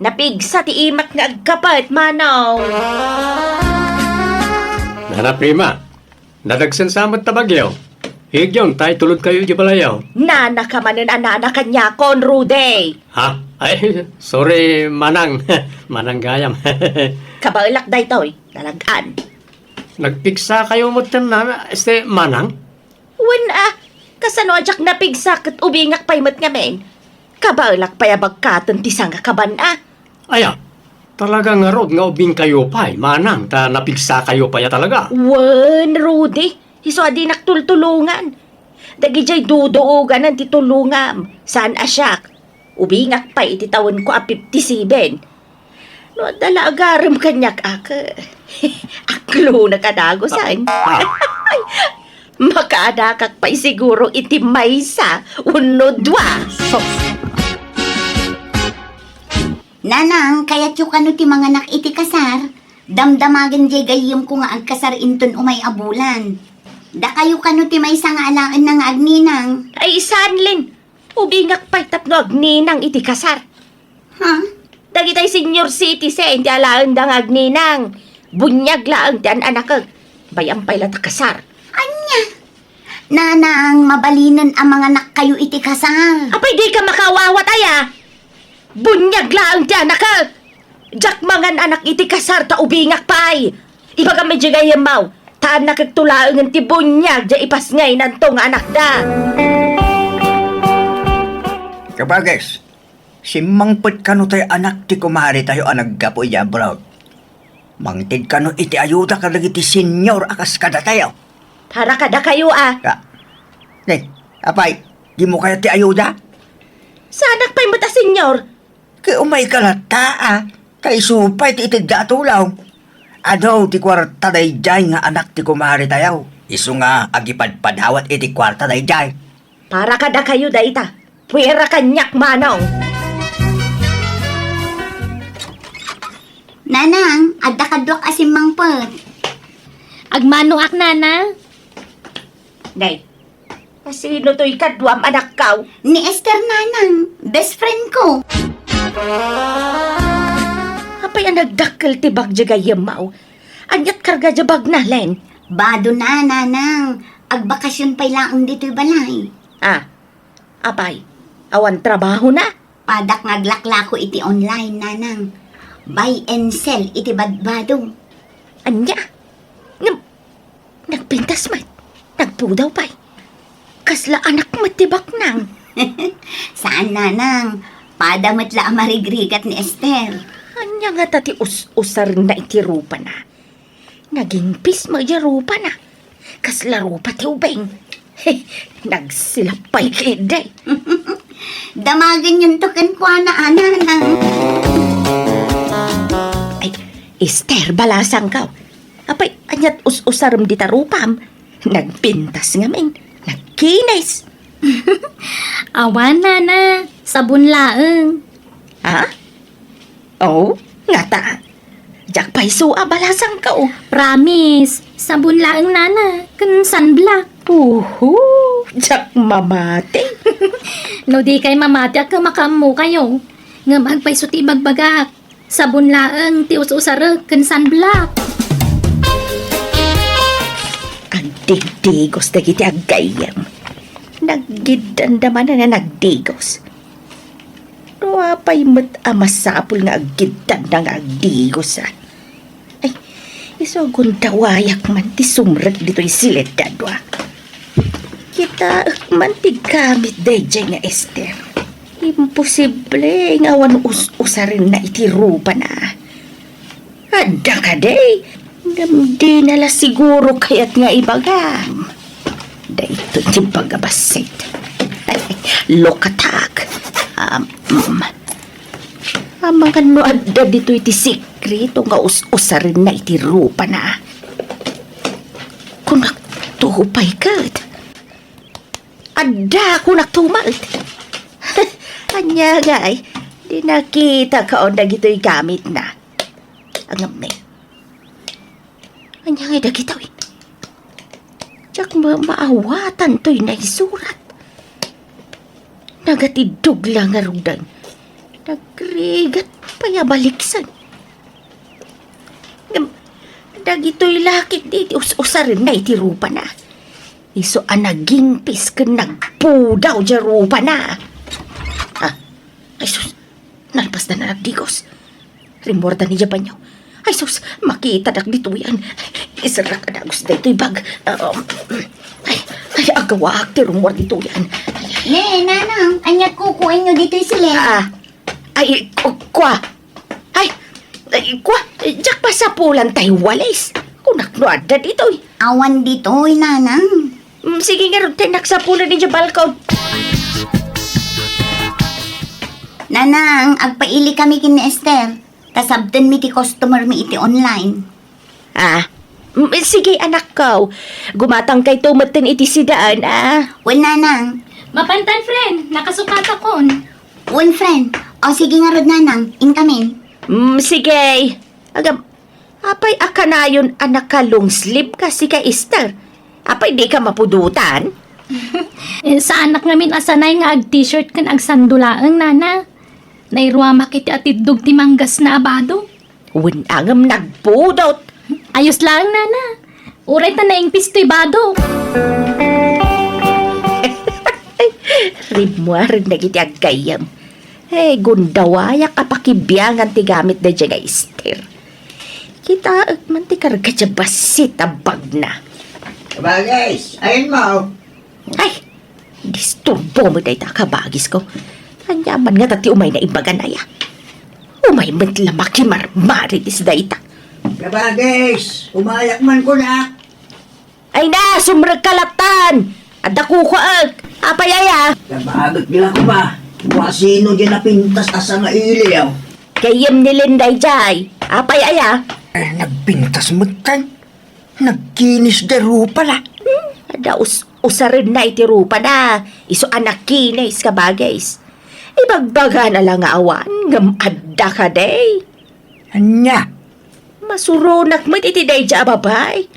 Napigsa ti imak nga agkapet, Manong. Nana Prima, nadagsen sa met ta bagyo. Igyon, ta itulodkayo idiay balayyo. Nana ka manen a nana kaniakon, Rudy. Ha? Ay, sorry, Manang. Manang gayam. Kabaelak daytoy, nalagan. Nagpigsa kayo met ken nana, este, Manang? Wen a, kasano a diak napigsa ket ubingak pay met ngamin? Kabaelak pay a bagkaten ti sangakaban a. Aya, talaga ngarud nga ubingkayo pay, Manang, ta napigsakayo pay a talaga. Wen, Rudy, isu a dinak tultulongan. Dagidiay duduoganan ti tulongam, saan a siak. Ubingak pay iti tawenko a fifty-seven. No adda la agarem kaniak a, aklonek a dagusen. Ah, ah. Makaadakak pay siguro iti maysa wenno dua. Sus! Nanang, kayatyo kano ti manganak iti kasar? Damdamagen diay gayyemko nga agkasar inton umay a bulan. Dakayo kano ti maysa nga alaenna nga agninang? Ay, saan, Lin. Ubingak pay tapno agninang iti kasar. Ha? Dagitay senior citizen ti alaenda nga agninang. Buniag laeng ti an-anakek. Bay-am pay la ta kasar. Ania? Nanang, mabalinen a manganakkayo iti kasar. Apay, dika makaawawat aya? Buniag laeng ti anakek. Diak mangan-anak iti kasar ta ubingak pay. Ibagam idiay gayyemmo, ta annakekto laengen ti buniag diay ipasngaynanto nga anakda. Kabages, simmangpet kano tay anak ti kumaretayo a naggapu idiay abroad? Mangted kano iti ayuda kadagiti senior a kas kadatayo. Para kadakayo, a. Ka-, ne, apay, dimo kayat ti ayuda? Saanak pay met a senior. Ket umay ka latta, a. Ta isu pay ti itedda a tulong. Adu ti kuarta daydiay nga anak ti kumaretayo. Isu nga agipadpadawat iti kuarta daydiay. Para kadakayo dayta. Puera kaniak, manong. Nanang, adda kaduak a simmangpet. Agmanoak, nana. Nay, kasino toy kaduam, anakko? Ni Esther, nanang, best friend ko. Apay a nagdakkel ti bag diay gayyemmo? Aniat karga diay bagna, Len? Bado na, nanang. Agbakasyon pay laeng ditoy balay. Ah, apay, awan trabahona? Padak nga aglaklako iti online, nanang. Buy and sell iti badbado. Ania? Ngem, nagpintas met. Nagpudaw pay. Kasla anak met ti baknang. Saan, nanang. Pada met la a marigrigat ni Esther. Ania ngata ti us-usarenna iti rupana? Nagingpis met diay rupana. Kasla rupa ti ubing. Nagsilap pay ketdi. Damagenyon to kenkuana, a, nanang. Ay, Esther, balasangko. Apay, aniat us-usarem dita rupam? Nagpintas ngamin. Nagkinis. Awan, nana. Sabon laeng. Ha? Oh, ngata. Diak pay isu a balasangko. Promise. Sabon laeng, nana. Ken sunblock. Uhu, diak mamati. No dikay mamati, agka makaammokayo. Ngem agpayso ti ibagbagak. Sabon laeng ti us-usarek ken sunblock. Agdigdigos dagiti aggayyem. Naggiddanda manen a nagdigos. No apay met a masapul nga aggiddanda nga agdigos, a? Ay, isu a gundawayak man ti sumrek ditoy siled a dua. Kitaek man ti gamit daydiay nga Esther. Imposible nga awan us-usarenna iti rupana. Adda kadi, ngem dina la siguro kayat nga ibagam. Daytoy ti bagabassit. Look attack. Um, mm. Amangan no adda ditoy ti sikreto nga us-usarenna iti rupana. Kunak to pay ket. Adda, kunak to met. Ania ngay, di nakitakaon dagitoy gamitna. Ngem ne. Ania ngay dagitoy? Diak ma-, maawatan toy naisurat. Nagatiddog la ngaruden. Nagrigat pay a baliksen. Ngem, dagitoy la ketdi ti us-usarenna iti rupana. Isu a nagingpis ken nagpudaw diay rupana. Ah, ay sus, nalpasda a nagdigos. Rimmuarda ni diay banio. Ay sus, makitadak ditoyen. Iserrak a dagus daytoy bag. Um, ay, ay, agawaak ti rummuar ditoyen. Ne, nanang, ania kukuenyo ditoy siled? Ah, ay, ku-, kua. Ay, ay, kua, diak pasapulan tay walis. Kunak no adda ditoy. Awan ditoy, nanang. Mm, sige ngarud, tay naksapulan idiay balkon. Nanang, agpaili kami ken ni Esther. Ta sabtenmi ti customer mi iti online. Ah, mm, sige, anakko. Gumatangkayto metten iti sidaen, ah. Wen, nanang. Mapantan, friend. Nakasukatakon. Wen, friend. O, sige ngarud, nanang. Inkamin. Mm, sige. Agam, apay a kanayon a naka-long sleeve ka, sika, Esther? Apay dika mapudotan? Eh, saanak ngamin a sanay nga ag-t-shirt ken agsando laeng, nana. Nairuamak iti atiddog ti manggasna a bado. Wen, ngem nagpudot. Ayos laeng, nana. Uray ta naingpis toy bado. Rimmuaren dagiti aggayyem. Eh, gundawayak a pakibiangan ti gamit daydiay nga Esther. Kitaek man ti karga diay bassit a bagna. Bagis, ayan mo. Ay, disturbo met dayta a kabagisko. Ania man ngata ti umayna ibagan aya? Umay met la makimarmarites dayta. Kabagis, umayak man kunak. Ay na, sumrekka lattan. Adda kukuek. Apay aya? Kabagis, bila ko ba? Wa sino di napintas a sangailiw. Gayyem ni Linda idiay. Apay aya? Eh, nagpintas metten. Nagkinis da rupa la. Hmm, adda us-, usarenna iti rupa na. Isu a nakinis, kabagis. Ibagbagana la nga awan, ngem adda kadi. Ania? Masuronak met iti daydiay a babai.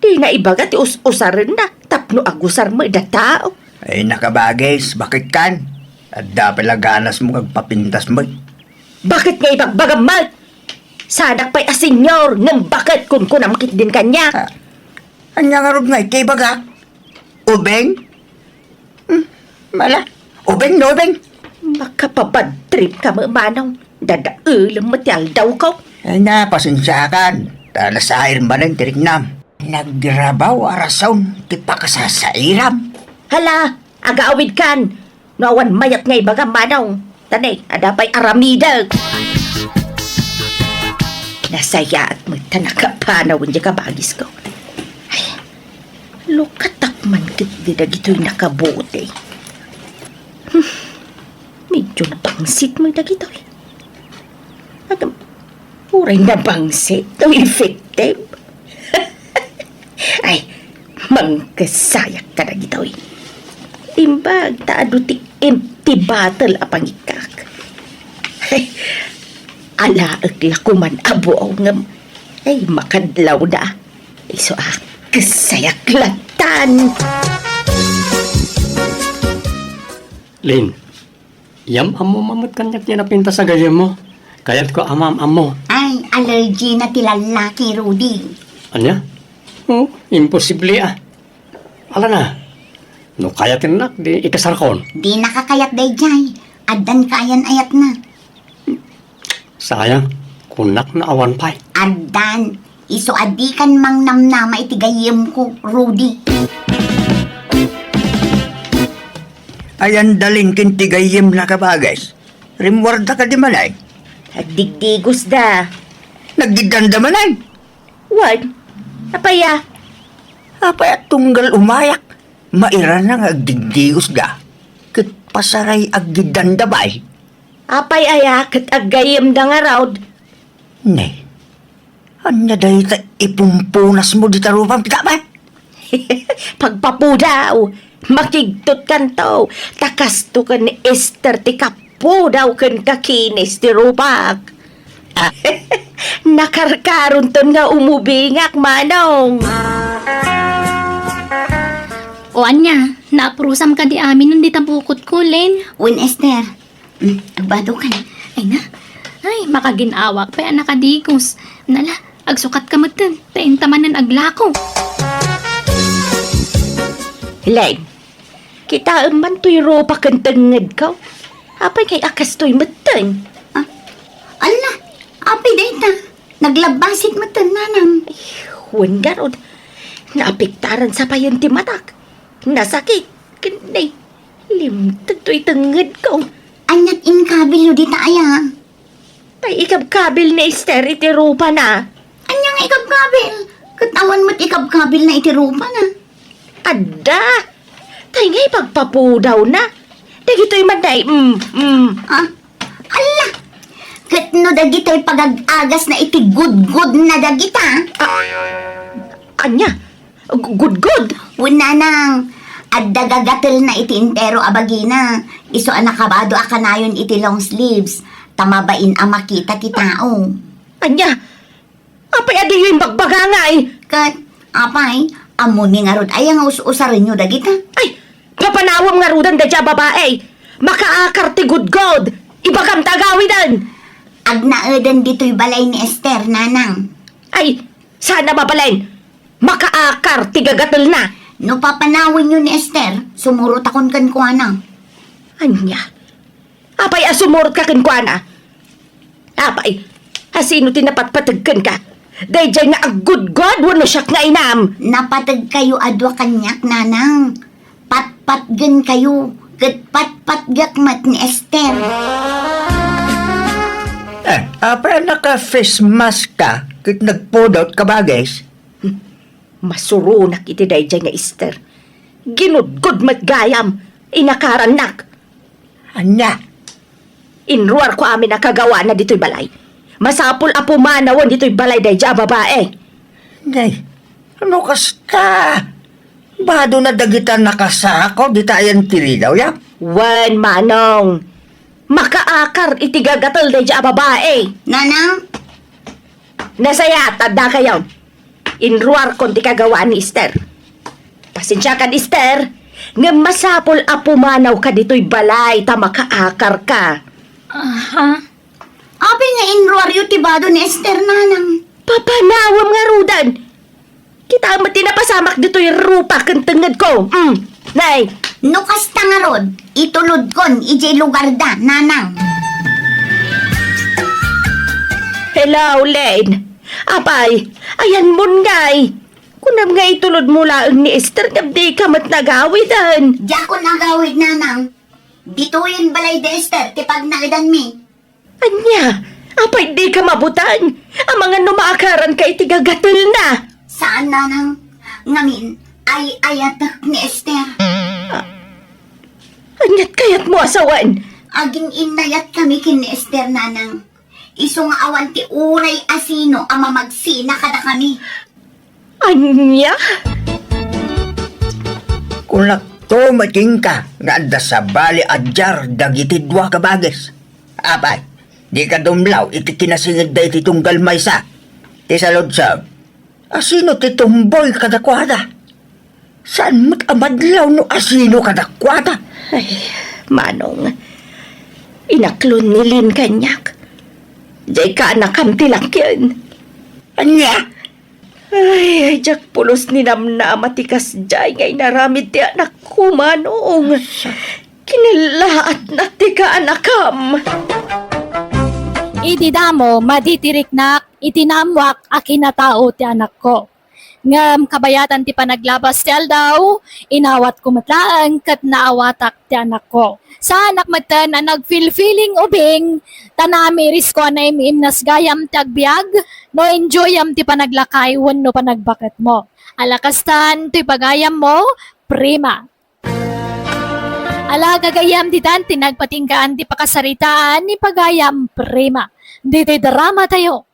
Dina ibaga ti us-usarenna tapno agusar met da tao. Ay, nakabagis, bakit kan? Adda pay la ganas mo agpapintas met. Bakit nga ibagbagam met? Sanak pay a senior, ngem bakit kunkunam ketdin kaniak? Ah, ania ngarud nga iti ibaga? Ubing? Hmm, mala. Ubing no ubing? Makapabad trip ka met, manong. Dadaelem met ti aldawko. Ay na, pasensiakan. Ta nasair manen ti riknam. Nagrabaw a rason ti pakasasairam. Hala, agaawidkan. No awan mayat nga ibagam, manong. Ta ne, adda pay aramidek. Nasayaat met ta nakapanaw diay kabagisko. Ay, lukatak man ketdi dagitoy nakabuti. Hmm, medyo nabangsit met dagitoy. Agam, uray nabangsit, no effective. Ay, mangkesayak kadagitoy. Imbag ta adu ti empty bottle a pangikkak. Alaek la koman a buaw ngem, ay, makadlawda. Isu a kesayak lattan. Lin, yam-ammo met kaniak ti napintas a gayyemmo. Kayatko a maam-ammo. Ay, allergy na ti lallaki, Rudy. Ania? Oh, imposible a. Ala na. No kayatennak, di ikasarkon. Dinaka kayat daydiay. Addan kaayan-ayatna. Sayang, kunak no awan pay. Addan, isu a dikan mangnamnama iti gayyemko, Rudy. Ayan dalin ken ti gayyem, nakabagis. Rimmuarda kadi manen? Agdigdigosda. Naggiddanda manen? Wen, apay a? Apay a tunggal umayak? Mairana nga agdigdigosda. Ket pasaray aggiddanda pay. Apay aya ket aggayyemda ngarud? Ne, ania dayta ipumpunasmo dita rupam, pita pay? Pagpapudaw, makigtotkanto, ta kasto ken ni Esther ti kapudaw ken kakinis ti rupak. Nakarkaronton nga umubingak, manong. O ania, naapurusam kadi amin dita bukotko, Len? Wen, Esther. Hmm, agbado ka na. Ay na. Ay, makagin-awak pay a nakadigos. Nala, agsukat ka metten, ta inta manen aglako. Len, kitaem man toy rupak ken tengngedko. Apay ngay a kastoy metten? Ah, ala, apay dayta? Naglabbasit metten, nanang. Ay, wen ngarud. Naapektaran sa payen ti matak. Nasakit. Ken, ay, limteg toy tengngedko. Aniat inkabilyo dita aya? Tay ikabkabil ni Esther iti rupana. Ania nga ikabkabil? Ket awan met ikabkabilna iti rupana. Adda. Tay ngay pagpapudawna. Dagitoy man day, mm, mm. Ah, ala! Ket no dagitoy pagag-agasna iti gudgodna dagita. Ah, ania? Gu-, gudgod? Wen, nanang, adda gagatelna iti entero a bagina. Isu a nakabado a kanayon iti long sleeves, ta mabain a makita ti tao. Ania? Apay a diyo imbagbaga ngay? Ket, apay, ammoni ngarud aya nga us-usarenyo dagita? Ay, papanawem ngaruden daydiay a babai. Makaakar ti gudgod. Ibagam ta agawiden. Agnaeden ditoy balay ni Esther, nanang. Ay, saan a mabalin? Makaakar ti gagatelna. No papanawenyo ni Esther, sumurotakon kenkuana. Ania? Apay a sumurotka kenkuana? Apay, a sino ti napatpateg kenka? Daydiay nga aggudgod wenno siak nga inam? Napategkayo a dua kaniak, nanang. Patpatgenkayo, ket patpatgek met ni Esther. Eh, apay a naka-face mask ka? Ket nagpudot ka, Bagis? Masuronak iti daydiay nga Ester. Ginudgod met gayam, inakarannak. Ania? Inruarko amin a kagawana ditoy balay. Masapul a pumanawen ditoy balay daydiay a babae. Nay, no kasta, bado na dagita nakasako dita ayan ti ridaw, ya? Wen, Manong. Makaakar iti gagatel daydiay a babae. Nanang? Nasayaat, addakayo. Inruarkon ti kagawaan ni Ester. Pasensiakan, Ester, ngem masapul a pumanawka ditoy balay ta makaakarka. Aha. Apay nga inruaryo ti bado ni Ester, Nanang? Papanawem ngaruden. Kita met ti napasamak ditoy rupa ken tengngedko. Mm. Nay. No kasta ngarud, itulodkon idiay lugarda, Nanang. Hello, Lane. Apay, ayanmon ngay. Kunam nga itulodmo laeng ni Ester ngem dika met nagawiden. Diakon agawid, Nanang. Ditoyen balay da Ester ti pagnaedanmi. Ania? Apay dika mabuteng? Amangan no maakaranka iti gagatelna. Saan, Nanang. Ngamin, ay-ayatek ni Ester. Ah, ania't kayatmo a sawen? Agin-innayatkami ken ni Ester, Nanang. Isu nga awan ti uray a sino a mamagsina kadakami. Ania? Kunakto met kenka nga adda sabali a diar dagiti dua ka Bagis. Apay, dika dumlaw iti kinasingedda iti tunggal maysa. Ti saludsod, asino ti tumboy kadakuada? Saan met a madlaw no asino kadakuada? Ay, Manong, inaklon ni Lin kaniak. Diay kaanakam ti lakien. Ania? Ay, ay, diak pulos ninamnama ti kasdiay nga inaramid ti anakko, Manong. Kinellaatnak ti kaanakam. Idi damo, madi ti riknak iti naammoak a kinatao ti anakko. Ngem kabayatan ti panaglabas ti aldaw, inawatko met laeng ket naawatak ti anakko. Saanak metten a nagfilfiling ubing, ta naamirisko a naim-imnas gayam ti agbiag, no enjoyam ti panaglakay wenno panagbaketmo. Ala kastan, toy pagayammo, prima. Ala gagayyem, ditan ti nagpatinggaan ti pakasaritaan ni pagayam, prima. Ditoy dramatayo,